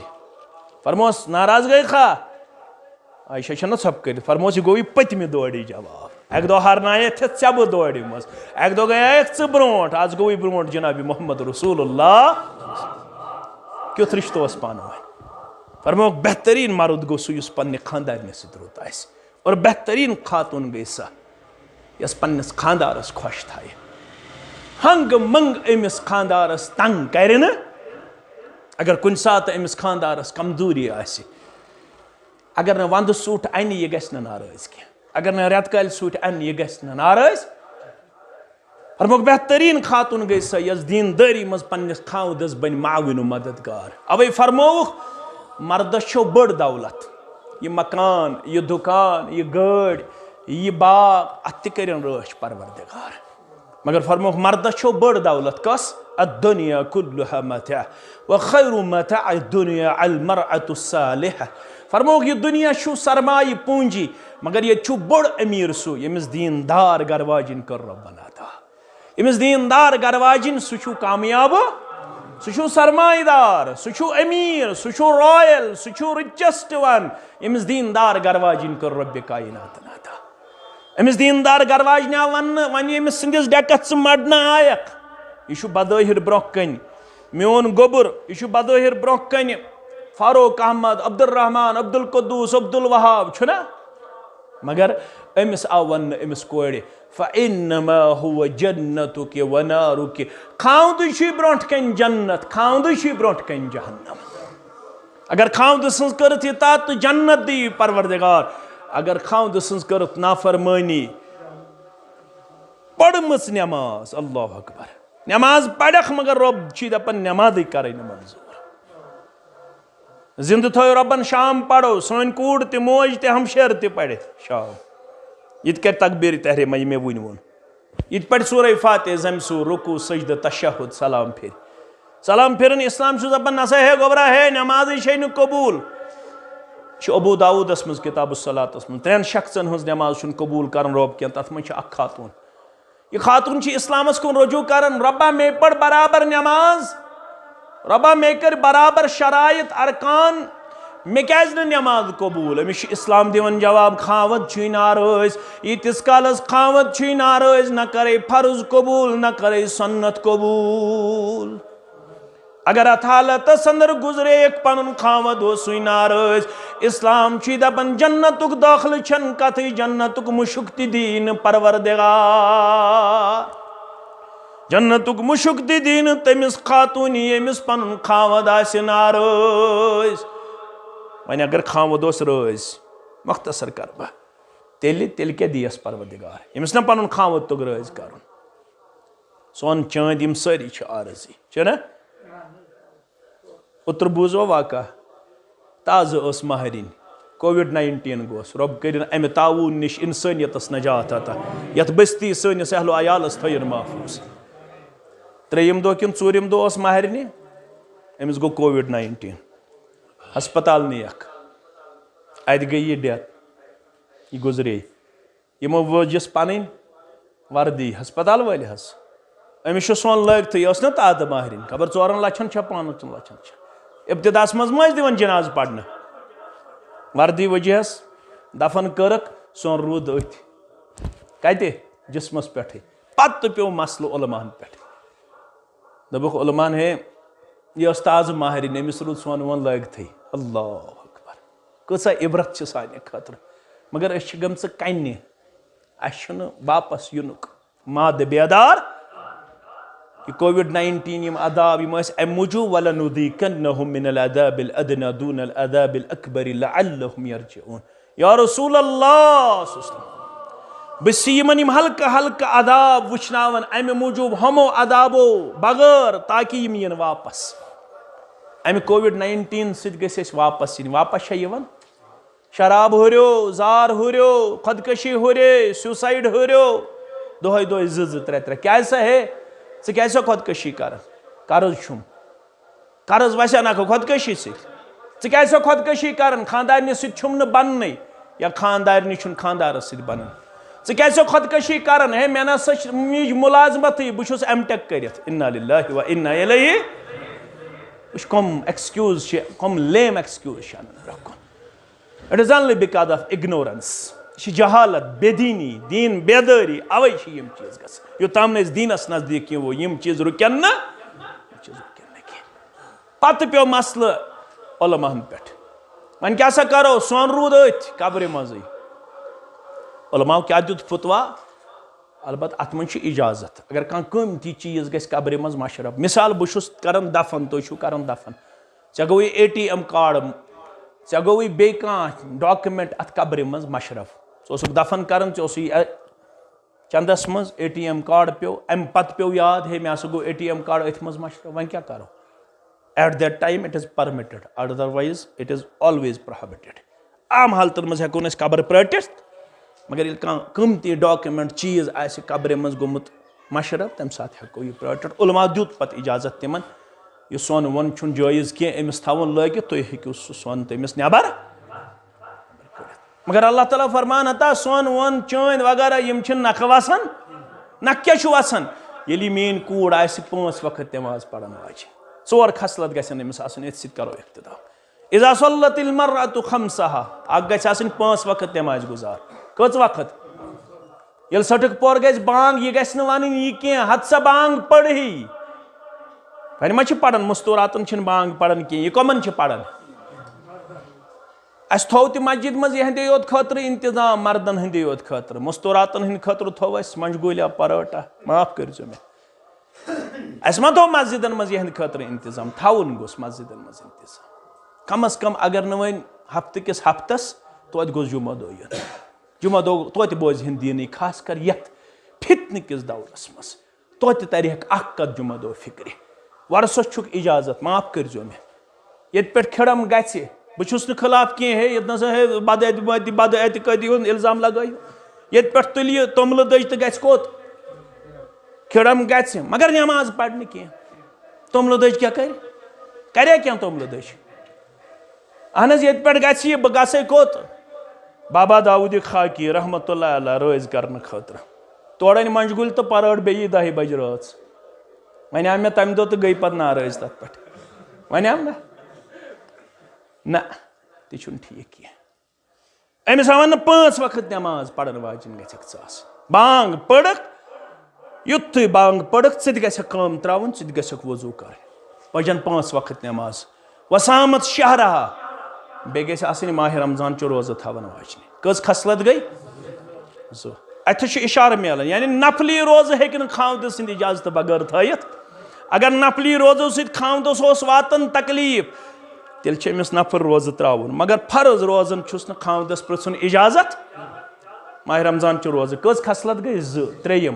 فرموس، "ناراض گٔے کھا؟" عائشہ چھَنہٕ ژھۄپہٕ کٔرِتھ، فرموس، "یہِ گوٚو یہِ پٔتمہِ دورِ جواب۔ اَکہِ دۄہ ہارنایتھ ژےٚ بہٕ دورِ منٛز، اَکہِ دۄہ گٔیایَکھ ژٕ برونٛٹھ، آز گوٚوُے برونٛٹھ جناب محمد رسول اللہ۔" کیُتھ رشتہٕ اوس پانہٕ ؤنۍ؟ فرموکھ، بہتریٖن مرد گوٚو سُہ یُس پننہِ خانٛدارنہِ سۭتۍ رُت آسہِ، اور بہتریٖن خاتون گٔے سۄ یۄس پننِس خانٛدارس خۄش تھایہِ۔ ہنٛگ منٛگ أمِس خانٛدارس تنگ کرِ نہٕ۔ اگر کُنہِ ساتہٕ أمِس خانٛدارس کمزوری آسہِ، اگر نہٕ ونٛدٕ سوٗٹ انہِ، یہِ گژھِ نہٕ ناراض کینٛہہ۔ اگر نہٕ رٮ۪تہٕ کالہِ سوٗٹ انہِ، یہِ گژھِ نہٕ ناراض۔ فرموکھ، بہتریٖن خاتون گٔے سۄ یۄس دیٖندٲری منٛز پننِس خاوندس بنہِ معاون و مددگار۔ اوے فرمووُکھ، مردس چھو بٔڑ دولت، یہِ مکان، یہِ دُکان، یہِ گٲڑۍ، یہِ باغ، اتھ تہِ کٔرِن رٲچھ پروردگار۔ مگر فرموکھ، مردس چھو بٔڑ دولت کۄس؟ الدنیا کلها متاع، وخیر متاع الدنیا المرأة الصالحة۔ فرموکھ، یہِ دُنیا چھُ سرمایہِ پوٗنجی، مگر ییٚتہِ چھُ بوٚڑ أمیٖر سُہ، ییٚمِس دیٖندار گرٕ واجِنۍ کٔر رۄبن عطا۔ ییٚمِس دیٖندار گرٕ واجِنۍ، سُہ چھُ کامیاب، سُہ چھُ سرمایہِ دار، سُہ چھُ أمیٖر، سُہ چھُ royal، سُہ چھُ richest one، ییٚمِس دیٖندار گرٕ واجِنۍ کٔر رۄبِ کایناتن عطا۔ أمِس دیٖندار گرٕ واجنہِ آو وننہٕ، وۄنۍ ییٚمِس سٕنٛدِس ڈٮ۪کس ژٕ مڑنہٕ آیکھ، یہِ چھُ بظٲہِر برونٛہہ کنہِ میون گوٚبُر، یہِ چھُ بظٲہِر برونٛہہ کنہِ فاروق احمد، عبدالرحمان، عبدالقدوس، عبدالوہاب، چھُنہ؟ مگر أمِس آو وننہٕ أمِس کورِ، "فإنما هو جنتك ونارك"، خاوندٕے چھُے برونٛٹھ کنہِ جنت، خاوندٕے چھُے برونٛٹھ کنہِ جہنم۔ اگر خاوندٕ سٕنٛز کٔرٕتھ یہِ تَتھ تہٕ جنت دِیہِ پروردگار، اگر خاوندٕ سٕنٛز کٔرٕتھ نافرمٲنی، پٔرمٕژ نٮ۪ماز، اللہ اکبر، نٮ۪ماز پرکھ، مگر رۄب چھُے دپان نٮ۪مازٕے کرٕنۍ نہٕ منظوٗر۔ زِندٕ تھٲیِو رۄبن شام پرو، سٲنۍ کوٗر تہِ، موج تہِ، ہمشیر تہِ پرِ شام۔ یہِ تہِ کرِ تکبیٖر تحریمہ، یہِ مےٚ وُنۍ ووٚن۔ یہِ تہِ پرِ سورہ فاتحہ، زمہِ سوٗر، رکوع، سجدٕ، تشہد، سلام پھِرِ۔ سلام پھِرُن، اسلام چھُ دپان، نسا ہے گوٚبرا ہے، نٮ۪مازٕے چھے نہٕ قبوٗل۔ یہِ چھُ ابو داوودس منٛز، کتاب الصلاتس منٛز، ترٛٮ۪ن شخصن ہٕنٛز نٮ۪ماز چھُنہٕ قبوٗل کران رۄب کینٛہہ، تتھ منٛز چھِ اکھ خاتوٗن۔ یہِ خاتوٗن چھِ اسلامس کُن رجوع کران، رۄبا مےٚ پٔر برابر نٮ۪ماز، رۄبا مےٚ کٔرۍ برابر شرایط ارکان، مےٚ کیازِ نہٕ نٮ۪ماز قبوٗل؟ أمِس چھُ اسلام دِوان جواب، خاوند چھُے ناراض، ییٖتِس کالس خاوند چھُے ناراض، نہ کرے فرض قبوٗل، نہ کرے سنت قبوٗل۔ اگر اتھ حالتس اندر گزریکھ، پنُن خاوند اوسُے ناراض۔ اسلام چھُے دپان، جنتُک دٲخلہٕ چھَنہٕ کتھٕے، جنتُک مُشُک تہِ دِیہِ نہٕ پروردگار۔ جنتُک مُشُک تہِ دِیہِ نہٕ تٔمِس خاتوٗنہِ، ییٚمِس پنُن خاوند آسہِ ناراض۔ وۄنۍ اگر خاوند اوس رٲضۍ، مختصر کرٕ بہٕ، تیٚلہِ، تیٚلہِ کیٛاہ دِیَس پروردگار، ییٚمِس نہٕ پنُن خاوند توٚگ رٲضۍ کرُن؟ سون چٲنٛدۍ یِم سٲری چھِ عارضی، چھِ نہ؟ اوترٕ بوٗزوا واقعہ؟ تازٕ ٲس مہرِنۍ، کووِڈ nineteen گوس، رۄب کٔرِن اَمہِ تعاوُن نِش اِنسٲنیتَس نجات عطا، یَتھ بستی سٲنِس اہل و عیالَس تھٲیِن محفوٗظ۔ ترٛیٚیِم دۄہ کِنہٕ ژوٗرِم دۄہ اوس مہرِنہِ، أمِس گوٚو کووِڈ nineteen، ہسپتال نِیَکھ، اَتہِ گٔے یہِ death، یہِ گُزرے۔ یِمو وٲج یَس پَنٕنۍ وردی، ہسپتال وٲلۍ حظ۔ أمِس چھُ سۄن لٲگتھٕے، یہِ ٲس نہ تازٕ مہرِنۍ، خبر ژورَن لَچھَن چھا پانٛژَن لَچھَن چھا۔ ابتداہَس منٛز مہ ٲسۍ دِوان جنازٕ پَرنہٕ۔ وردی وٲج یَس، دفن کٔرٕکھ، سۄن روٗد أتھۍ۔ کَتہِ؟ جسمَس پٮ۪ٹھٕے۔ پَتہٕ پیوٚو مسلہٕ علماہَن پٮ۪ٹھ۔ دوٚپُکھ علماہَن، ہے، یہِ ٲس تازٕ مہرِنۍ، أمِس روٗد سۄن وۄن لٲگتھٕے۔ اللہ اکبر۔ کۭژاہ عبرت چھِ سانہِ خٲطرٕ۔ مگر أسۍ چھِ گٔمژٕ کَنہِ۔ اَسہِ چھُنہٕ واپس یِنُک۔ مادٕ بیدار۔ یہِ کووِڈ nineteen یِم عذاب، یِم ٲسۍ اَمہِ موٗجوٗب، وَلَنُذیٖقَنَّهُم مِّنَ الْعَذَابِ الْأَدْنَىٰ دُونَ الْعَذَابِ الْأَكْبَرِ لَعَلَّهُمْ يَرْجِعُونَ۔ یا رسول اللہ صلی اللہ علیہ وسلم، بہٕ چھُس یِمن یِم ہلکہٕ ہلکہٕ عذاب وٕچھناوان، اَمہِ موٗجوٗب ہُمو عذابو بغٲر، تاکہِ یِم یِن واپس۔ اَمہِ کووِڈ nineteen سۭتۍ گٔژھۍ أسۍ واپس یِنۍ۔ واپس چھا یِوان؟ شراب ہُریو، زار ہُریو، خودکشی ہُرے، suicide ہُریو۔ دۄہے دۄہے زٕ زٕ ترٛےٚ ترٛےٚ۔ کیٛازِ سا ہے؟ ژٕ کیٛازِ سا خۄدکٔشی کران؟ قرض چھُم۔ قرض وسیا نکھٕ خۄدکٔشی سۭتۍ؟ ژٕ کیٛازِ سا خۄدکٔشی کران؟ خاندارنہِ سۭتۍ چھُم نہٕ بننٕے، یا خاندارنہِ چھُنہٕ خاندارس سۭتۍ بنان۔ ژٕ کیٛازِ سا خۄدکٔشی کران؟ ہے، مےٚ نہ سا چھِ میٲنۍ مُلازمتٕے، بہٕ چھُس ایم ٹیک کٔرِتھ۔ انا للہ و انا الیہ۔ وٕچھ، کۄم ایکسکیوز چھِ، کۄم لیم ایکسکیوز چھِ انان برٛونٛہہ کُن۔ It is only because of ignorance. یہِ چھِ جہالت، بے دیٖنی، دیٖن بیدٲری، اوے چھِ یِم چیٖز گژھان۔ یوٚتام نہٕ أسۍ دیٖنس نزدیٖک یِمو، یِم چیٖز رُکن نہٕ، یِم چیٖز رُکن نہٕ کینٛہہ۔ پتہٕ پیوٚو مسلہٕ علماہن پٮ۪ٹھ۔ وۄنۍ کیٛاہ سا کرو؟ سۄن روٗد أتھۍ قبرِ منٛزٕے۔ علماہو کیٛاہ دیُت فتوا؟ البتہ اتھ منٛز چھُ اجازت، اگر کانٛہہ قۭمتی چیٖز گژھِ قبرِ منٛز مشرف۔ مثال، بہٕ چھُس کران دفن، تُہۍ چھِو کران دفن، ژےٚ گوٚوُے اے ٹی ایم کارڈ، ژےٚ گوٚوُے بیٚیہِ کانٛہہ ڈاکومنٹ اتھ قبرِ منٛز مشرف۔ ژٕ اوسُکھ دفن کران، ژےٚ اوسُے، ا، چندس منٛز اے ٹی ایم کارڈ پیوٚو، امہِ پتہٕ پیوٚو یاد، ہے، مےٚ ہسا گوٚو اے ٹی ایم کارڈ أتھۍ منٛز مشرف، وۄنۍ کیٛاہ کرو؟ At that time it is permitted, otherwise it is always prohibited. عام حالتن منٛز ہٮ۪کو نہٕ أسۍ قبر پرٛٲٹِتھ، مگر ییٚلہِ کانٛہہ قۭمتی ڈاکومنٹ چیٖز آسہِ قبرِ منٛز گوٚمُت مشرف، تمہِ ساتہٕ ہٮ۪کو یہِ پرٛٲٹِتھ۔ علماء دیُت پتہٕ اجازت تِمن، یہِ سۄن وۄن چھُنہٕ جٲیز کینٛہہ أمِس تھاوُن لٲگِتھ، تُہۍ ہیٚکِو سُہ سۄن تٔمِس نٮ۪بر۔ مگر اللہ تعالیٰ فرمان عطا، سۄن وۄن چٲنۍ وغیرہ یِم چھِنہٕ نکھٕ وسان۔ نکھٕ کیٛاہ چھُ وسان؟ ییٚلہِ یہِ میٛٲنۍ کوٗر آسہِ پانٛژھ وقت نٮ۪ماز پرن واجہِ، ژور خصلت گژھن أمِس آسٕنۍ، أتھۍ سۭتۍ کرو اختتام۔ اذا صلت المرأة خمسها، اکھ گژھِ آسٕنۍ پانٛژھ وقت نٮ۪مازِ گُزار۔ کٔژ وقت؟ ییٚلہِ سٹھٕک پور گژھِ بانگ، یہِ گژھِ نہٕ ونٕنۍ یہِ کینٛہہ، ہتہٕ سا بانگ پٔرہی۔ وۄنۍ ما چھِ پران، مستوراتن چھِنہٕ بانگ پران کینٛہہ، یہِ کمن چھِ پران؟ اسہِ تھوو تہِ مسجد منٛز یِہنٛدے یوت خٲطرٕ انتظام، مردن ہٕنٛدے یوت خٲطرٕ، مستوراتن ہٕنٛدِ خٲطرٕ تھوو اسہِ منجگولیا پرٲٹھا، معاف کٔرۍزیو مےٚ۔ اسہِ ما تھوٚو مسجدن منٛز یِہنٛدِ خٲطرٕ انتظام؟ تھاوُن گوٚژھ مسجدن منٛز انتظام۔ کم از کم اگر نہٕ وۄنۍ ہفتہٕ کِس ہفتس، توتہِ گوٚژھ جمعہ دۄہ یُن۔ جمعہ دۄہ توتہِ بوزِ ہن دیٖنٕے، خاص کر یتھ فتنہٕ کِس دورس منٛز۔ توتہِ ترِ ہا اکھ کتھ جمعہ دۄہ فکرِ۔ ورسس چھُکھ اجازت، معاف کٔرۍزیو مےٚ۔ ییٚتہِ پٮ۪ٹھ کھِڑم گژھِ، بہٕ چھُس نہٕ خلاف کینٛہہ، ہے، ییٚتہِ نسا ہے بد اعتمادی، بد اعتقٲدی ہُنٛد الزام لگٲیِو۔ ییٚتہِ پٮ۪ٹھ تُلہِ یہِ توٚملہٕ دٔج تہٕ گژھِ کوٚت؟ کھِڑم گژھِ، مگر نٮ۪ماز پرِ نہٕ کینٛہہ۔ توٚملہٕ دٔج کیٛاہ کرِ؟ کریا کینٛہہ توٚملہٕ دٔج؟ اہن حظ، ییٚتہِ پٮ۪ٹھ گژھِ یہِ، بہٕ گژھے کوٚت؟ بابا داوود خاکی رحمتہ اللہ علیہ رٲضۍ کرنہٕ خٲطرٕ۔ تورٕ أنۍ منجگُلۍ تہٕ پرٲٹھ بیٚیہِ دَہہِ بجہِ رٲژ۔ وۄنۍ آو مےٚ تَمہِ دۄہ تہٕ گٔے پتہٕ ناراض تَتھ پٮ۪ٹھ۔ وۄنۍ آو نہ؟ نہ، تہِ چھُنہٕ ٹھیٖک کینٛہہ۔ أمِس آو وَننہٕ پانٛژھ وقت نٮ۪ماز پرن واجٮ۪ن گژھکھ ژٕ آسٕنۍ۔ بانگ پٔرٕکھ، یُتھُے بانگ پٔرٕکھ، ژٕ تہِ گژھکھ کٲم ترٛاوُن، ژٕ تہِ گژھکھ وضوٗ کرٕنۍ۔ پجن پانٛژھ وقت نٮ۪ماز۔ وسامت شہرہا، بیٚیہِ گژھِ آسٕنۍ ماہِ رمضان چہِ روزٕ تھاوَن واجنہِ۔ کٔژ خصلت گٔے؟ زٕ۔ اَتھِ چھُ اِشارٕ میلان، یعنی نفلی روزٕ ہیٚکہِ نہٕ خاوندٕ سٕنٛدِ اجازتہٕ بغٲر تھٲیِتھ۔ اگر نفلی روزو سۭتۍ خاوندس اوس واتان تکلیف، تیٚلہِ چھُ أمِس نفل روزٕ ترٛاوُن، مگر فرض روزن چھُس نہٕ خاوندس پرٛژھُن اجازت۔ ماہِ رمضان چہِ روزٕ کٔژ خصلت گٔے؟ زٕ۔ ترٛیٚیِم،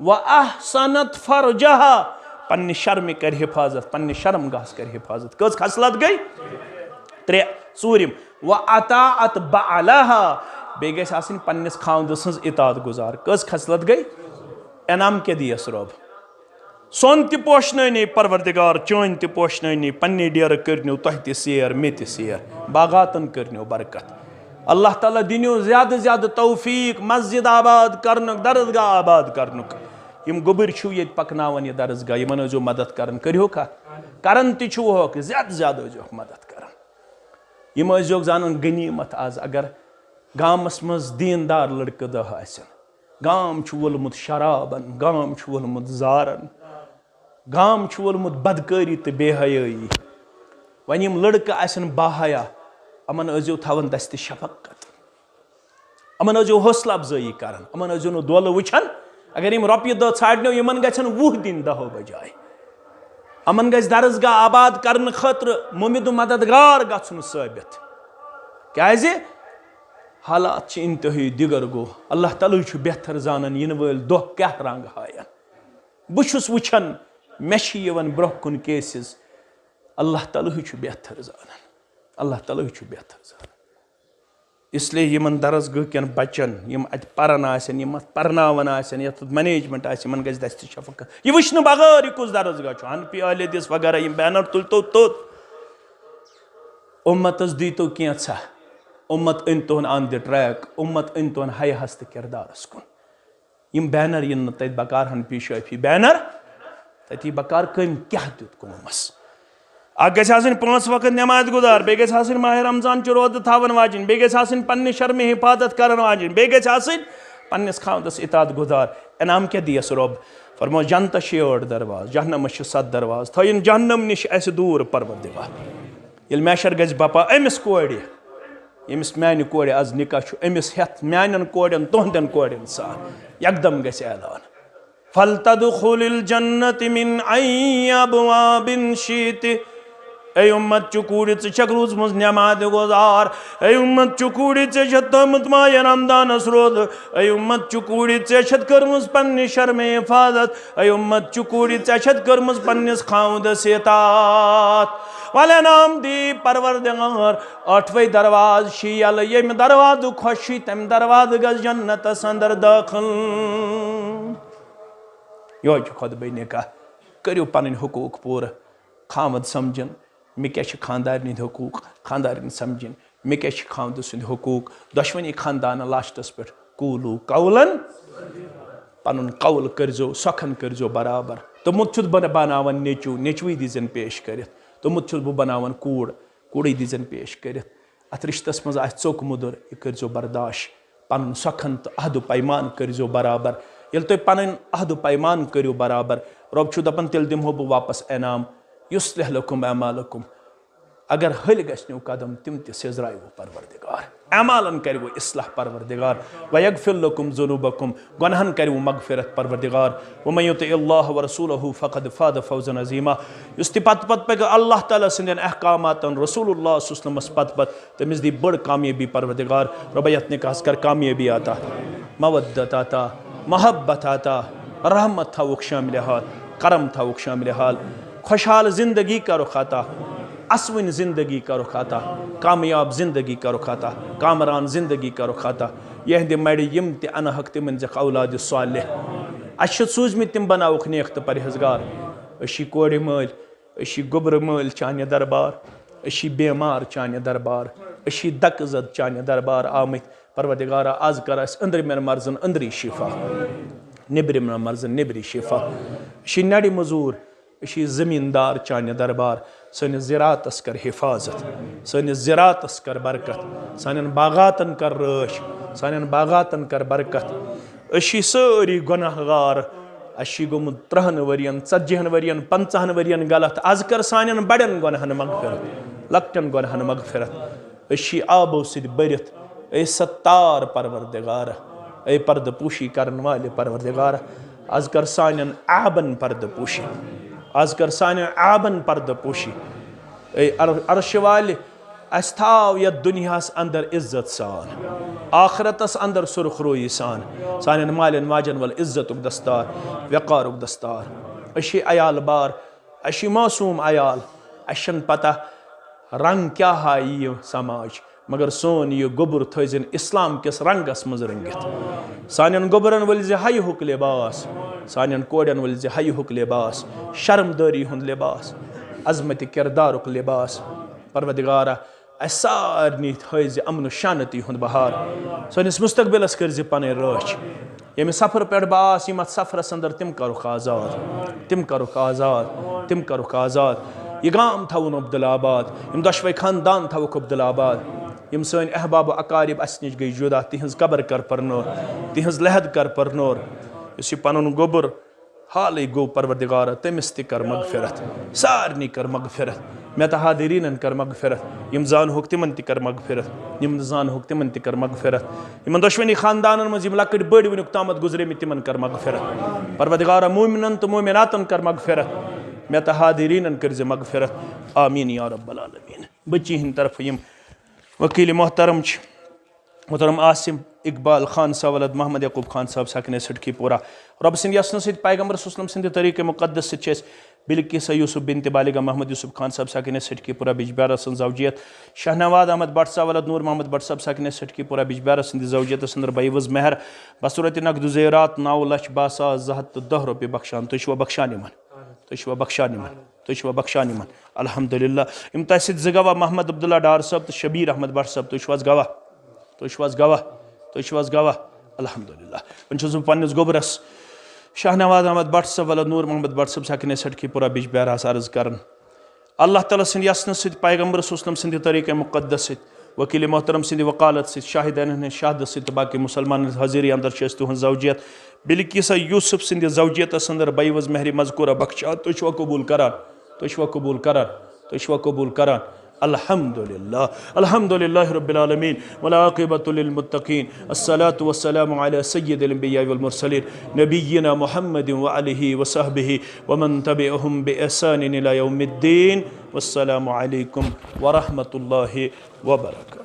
و احصنت فرجہا، پننہِ شرمہِ کرِ حفاظت، پننہِ شرم گاہس کرِ حفاظت۔ کٔژ خصلت گٔے؟ ترٛےٚ۔ ژوٗرِم، و اطاعت بعلہا، بیٚیہِ گژھِ آسٕنۍ پننِس خاوندٕ سٕنٛز اطاعت گُزار۔ کٔژ خصلت گٔے؟ انعام کیٛاہ دِیَس رۄب؟ سۄن تہِ پوشنٲونی پروردگار، چٲنۍ تہِ پوشنٲونی، پننہِ ڈیرٕ کٔرنیو تۄہہِ تہِ سیر، مےٚ تہِ سیر، باغاتن کٔرنیو برکت۔ اللہ تعالیٰ دِنیو زیادٕ زیادٕ توفیق مسجد آباد کرنُک، درسگاہ آباد کرنُک۔ یِم گوٚبٕرۍ چھِو ییٚتہِ پکناوان یہِ درسگاہ، یِمن ٲسۍزیو مدد کران، کٔرِو کتھ، کران تہِ چھِو ہوکھ، زیادٕ زیادٕ ٲسۍزیوکھ مدد کران۔ یِم ٲسۍزیوکھ زانان غنیمت از، اگر گامس منٛز دیندار لڑکہٕ دہ آسن۔ گام چھُ وولمُت شرابن، گام چھُ وولمُت زارن، گام چھُ وولمُت بدکٲری تہٕ بے حیٲیی۔ وۄنۍ یِم لڑکہٕ آسن باحیا، یِمن ٲسۍزیو تھاوان دستِ شفقت، یِمن ٲسۍزیو حوصلہٕ افزٲیی کران، یِمن ٲسۍزیو نہٕ دۄلہٕ وٕچھان۔ اگر یِم رۄپیہِ دہ ژھانڈنو، یِمن گژھن وُہ دِنۍ دہو بجاے۔ یِمن گژھِ درسگاہ آباد کرنہٕ خٲطرٕ مُمِد و مددگار گژھُن ثٲبت۔ کیازِ؟ حالات چھِ انتہٲیی دِگر گوٚو۔ اللہ تعالیٰ ہٕے چھُ بہتر زانان یِنہٕ وٲلۍ دۄہ کیٛاہ رنگ ہاین۔ بہٕ چھُس وٕچھان، مےٚ چھِ یِوان برونٛہہ کُن cases۔ اللہ تعالیٰ ہٕے چھُ بہتر زانان۔ اللہ تعالیٰ ہٕے چھُ بہتر زانان۔ اس لیے یِمن درسگاہ کٮ۪ن بچن، یِم اتہِ پران آسن، یِم اتھ پرناوان آسن، یتھ منیجمنٹ آسہِ، یِمن گژھِ دستِ شفقت۔ یہِ وٕچھنہٕ بغٲر یہِ کُس درسگاہ چھُ، حنفی، اہل حدیث وغیرہ، یِم بینر تُلۍ تو توٚت۔ امتس دیٖتو کینٛژھا، امت أنۍ تُہُنٛد on the track، امت أنۍ تُہُنٛد ہیہس تہٕ کردارس کُن۔ یِم بینر یِن نہٕ تَتہِ بکار، حنفی شافعی بینر، تَتہِ یی بکار کٔمۍ کیٛاہ دیُت قومس۔ اکھ گژھِ آسٕنۍ پانٛژھ وقت نماز گُزار، بیٚیہِ گژھِ آسٕنۍ ماہِ رمضان چہِ روزٕ تھاوَن واجِنۍ، بیٚیہِ گژھِ آسٕنۍ پننہِ شرمہِ حفاظت کرن واجِنۍ، بیٚیہِ گژھِ آسٕنۍ پننِس خاوندس اطاعت گُزار۔ انعام کیٛاہ دِیَس رۄب؟ فرموس، جنتس چھِ ٲٹھ دروازٕ، جہنمس چھِ ستھ دروازٕ، تھٲیِن جہنم نِش اَسہِ دوٗر پروردگار۔ ییٚلہِ محشر گژھِ بپا أمِس کورِ، ییٚمِس میانہِ کورِ از نکاح چھُ، أمِس ہٮ۪تھ میانٮ۪ن کورٮ۪ن، تُہنٛدٮ۪ن کورٮ۪ن سان، یکدم گژھِ اعلان، "فلتدخل الجنة من أي أبواب شئت۔" اے امت چہِ کوٗرِ، ژٕ چھکھ روٗزمٕژ نماز گُزار۔ اے امت چہِ کوٗرِ، ژےٚ چھتھ تھٲومٕژ ماہِ رمضانس روزٕ۔ اے امت چہِ کوٗرِ، ژےٚ چھتھ کٔرمٕژ پننہِ شرمہِ حفاظت۔ اے امت چہِ کوٗرِ، ژےٚ چھتھ کٔرمٕژ پننِس خاوندس اطاعت۔ ولہٕ انعام دی پروردگار، ٲٹھوے دروازٕ چھِ یلہٕ، ییٚمہِ دروازٕ خۄش چھُے، تمہِ دروازٕ گژھ جنتس اندر دٲخل۔ یہوے چھُ خطبہ نکاح۔ کٔرِو پنٕنۍ حقوق پوٗرٕ۔ خاوند سمجھن، مےٚ کیٛاہ چھِ خانٛدارنہِ ہٕنٛدۍ حقوٗق، خانٛدارِنۍ سمجھِنۍ، مےٚ کیٛاہ چھِ خاوندٕ سٕنٛدۍ حقوٗق۔ دۄشوٕنی خاندانن لاسٹس پٮ۪ٹھ قولو قولاً، پنُن قول کٔرۍزیو، سۄکھن کٔرۍزیو برابر۔ توٚمُت چھُس بہٕ بناوان نیٚچوٗ، نیٚچوٕے دیٖزٮ۪ن پیش کٔرِتھ۔ توٚمُت چھُس بہٕ بناوان کوٗر، کوٗرٕے دیٖزٮ۪ن پیش کٔرِتھ۔ اتھ رشتس منٛز آسہِ ژوٚک مُدُر، یہِ کٔرۍزیو برداش۔ پنُن سۄکھن تہٕ عہد و پیمان کٔرۍزیو برابر۔ ییٚلہِ تُہۍ پنٕنۍ عہد و پیمان کٔرِو برابر، رۄب چھُ دپان، تیٚلہِ دِمہو بہٕ واپس انعام۔ یصلح لکم اعمالکم۔ اگر ہلۍ گژھنو قدم، تِم تہِ سیزرایو پروردگار۔ اعمالن کرِوٕ اصلاح پروردگار۔ ویغفر لکم ذنوبکم۔ گناہن کرِوٕ مغفرت پروردگار۔ ومن یطع اللہ ورسولہ فقد فاز فوزا عظیما۔ یُس تہِ پتہٕ پتہٕ پکہِ اللہ تعالیٰ سٕنٛدٮ۪ن احکاماتن، رسول اللہ صلی اللہ علیہ وسلمس پتہٕ پتہٕ، تٔمِس دی بٔڑ کامیٲبی پروردگار۔ رۄبہ یتھ نکاحس کر کامیٲبی عطا، مودت عطا، محبت عطا، رحمت تھاوُکھ شامل حال، کرم تھاوُکھ شامل حال، خوشحال زندگی کرُکھ عطا، اسوٕنۍ زندگی کرُکھ عطا، کامیاب زندگی کرُکھ عطا، کامران زندگی کرُکھ عطا۔ یہندِ مڑِ یِم تہِ انہکھ، تِمن دِکھ اولاد صالح۔ اسہِ چھِ سوٗزمٕتۍ، تِم بناوُکھ نیک تہٕ پرہیزگار۔ أسۍ چھِ کورِ مٲلۍ، أسۍ چھِ گوٚبرٕ مٲلۍ چانہِ دربار، أسۍ چھِ بیمار چانہِ دربار، أسۍ چھِ دکہٕ زد چانہِ دربار آمٕتۍ۔ پروردگارا، از کر اسہِ أنٛدرِمٮ۪ن مرضن أنٛدری شفا، نیٚبرِمٮ۪ن مرضن نیٚبری شفا۔ أسۍ چھِ نرِ مزوٗر، أسۍ چھِ زمیٖندار چانہِ دربار، سٲنِس زِراعتس کر حفاظت، سٲنِس زِراعتس کر برکت، سانٮ۪ن باغاتن کر رٲچھ، سانٮ۪ن باغاتن کر برکت۔ أسۍ چھِ سٲری گۄناہ گار۔ اَسہِ چھِ گوٚمُت ترٛہَن ؤرِین، ژتجی ہَن ؤرِین، پنٛژاہَن ؤرِین غلط۔ از کر سانٮ۪ن بڑٮ۪ن گۄناہن مغفرت، لۄکٹٮ۪ن گۄناہن مغفرت۔ أسۍ چھِ آبو سۭتۍ بٔرِتھ۔ اے ستار پروردگار، اے پردٕ پوشی کرن والہِ پروردگار، از کر سانٮ۪ن عیبن پردٕ پوشی، از کر سانٮ۪ن عیبن پردٕ پوشی۔ اے عر-، عرشہِ والہِ، اسہِ تھاو یتھ دُنیاہس اندر عزت سان، آخرتس اندر سرخ رویی سان، سانٮ۪ن مالٮ۪ن ماجن ول عزتُک دستار، وقارُک دستار۔ أسۍ چھِ عیال بار، اسہِ چھِ معصوم عیال، اسہِ چھنہٕ پتہ رنگ کیاہ ہایہِ یہِ سماج، مگر سون یہِ گوٚبُر تھٲوزِن اسلام کِس رنگس منٛز رٔنگِتھ۔ سانٮ۪ن گوٚبرن ؤلزِ حیہُک لباس، سانٮ۪ن کورٮ۪ن ؤلزِ حیہُک لباس، شرمدٲری ہُنٛد لباس، عظمت کردارُک لباس۔ پروردگارا، اسہِ سارنٕے تھٲوزِ امن و شانتی ہُنٛد بہار۔ سٲنِس مستقبلس کٔرزِ پنٕنۍ رٲچھ۔ ییٚمہِ سفرٕ پٮ۪ٹھ بہٕ آس، یِم اَتھ سفرس اندر، تِم کرُکھ آزاد، تِم کرُکھ آزاد، تِم کرُکھ آزاد۔ یہِ گام تھاوُن عبدالآباد، یِم دۄشوے خاندان تھاوُکھ عبدالآباد۔ یِم سٲنۍ احباب و اقارب اَسہِ نِش گٔے جُدا، تِہنٛز قبر کر پرنور، تِہنٛز لحد کر پرنور۔ یُس یہِ پنُن گوٚبُر حالٕے گوٚو، پروردگارا، تٔمِس تہِ کر مغفرت، سارنٕے کر مغفرت۔ مےٚ تہٕ حاضریٖنن کر مغفرت، یِم زانہوکھ تِمن تہِ کر مغفرت، یِم نہٕ زانہوکھ تِمن تہِ کر مغفرت۔ یِمن دۄشوٕنی خاندانن منٛز یِم لۄکٕٹۍ بٔڑۍ وٕنیُک تامتھ گُزرے مٕتۍ، تِمن کر مغفرت۔ پروردگارا، مومنن تہٕ مومناتن کر مغفرت۔ مےٚ تہٕ حاضریٖنن کٔرزِ مغفرت۔ آمین یا رب العالمین۔ بچی ہٕنٛدِ طرفہٕ یِم وکیل محترم چھِ، محترم عاصم اقبال خان صاحب ولد محمد یعقوب خان صاحب سکنہ سٹکی پورہ۔ رۄب سٕنٛدِ یژھنہٕ سۭتۍ، پیغمبر صلی اللہ علیہ وسلم سٕنٛدِ طریٖقہٕ مُقدس سۭتۍ چھِ أسۍ بلقیس یوسف بنت بالغ محمد یوسف خان صاحب ساکن سٹکی پورہ بجبیارہ سن زوجیت، شاہنواز احمد بٹ صاحب ولد نور محمد بٹ صاحب ساکن سٹکی پورہ بجبیارہ سند زوجیت سندر بیوز مہر، بصورت نقد زیرات نو لچھ باہ ساس زٕ ہتھ تہٕ دہ رۄپیہِ بخشان۔ تُہۍ چھِوا بخشان یِمن؟ تُہۍ چھِوا بخشان یِمن؟ تُہۍ چھِوا بخشان یِمن؟ الحمدللہ۔ یِم تۄہہِ سۭتۍ زٕ گواہ محمد عبداللہ ڈار صٲب تہٕ شبیر احمد بٹ صٲب، تُہۍ چھِو حظ گواہ؟ تُہۍ چھِو حظ گواہ؟ تُہۍ چھِو حظ گواہ؟ الحمدللہ۔ وۄنۍ چھُس بہٕ پننِس گوٚبرس شاہنواز احمد بٹ صٲب ولد نور محمد بٹ صٲب ساکن سٹکی پورہ بجبیارہ عرض کران۔ اللہ تعالیٰ سٕنٛدِ یژھنہٕ سۭتۍ، پیغمبر صلی اللہ علیہ وسلم سٕنٛدِ طریقہ مقدس سۭتۍ، وکیل محترم سٕنٛدِ وکالت سۭتۍ، شاہدینن ہٕنٛدِ شہادت سۭتۍ تہٕ باقی مسلمانن ہٕنٛز حاضری اندر چھِ أسۍ تُہنٛز زوجیت بلقیسہ یوسف سٕنٛدِ زوجیتس اندر بیوز مہر مذکورہ بخشان۔ تُہۍ چھِوا قبول کران؟ تُہۍ چھِوا قبول کران؟ تُہۍ چھِوا قبول کران؟ الحمد للہ، الحمد للہ رب العالمین، والعاقبۃ للمتقین، الصلاۃ والسلام علی سید الانبیاء والمرسلین، نبینا محمد وآلہ وصحبہ ومن تبعہم بإحسان الی یوم الدین۔ والسلام علیکم ورحمۃ اللہ وبرکاتہ۔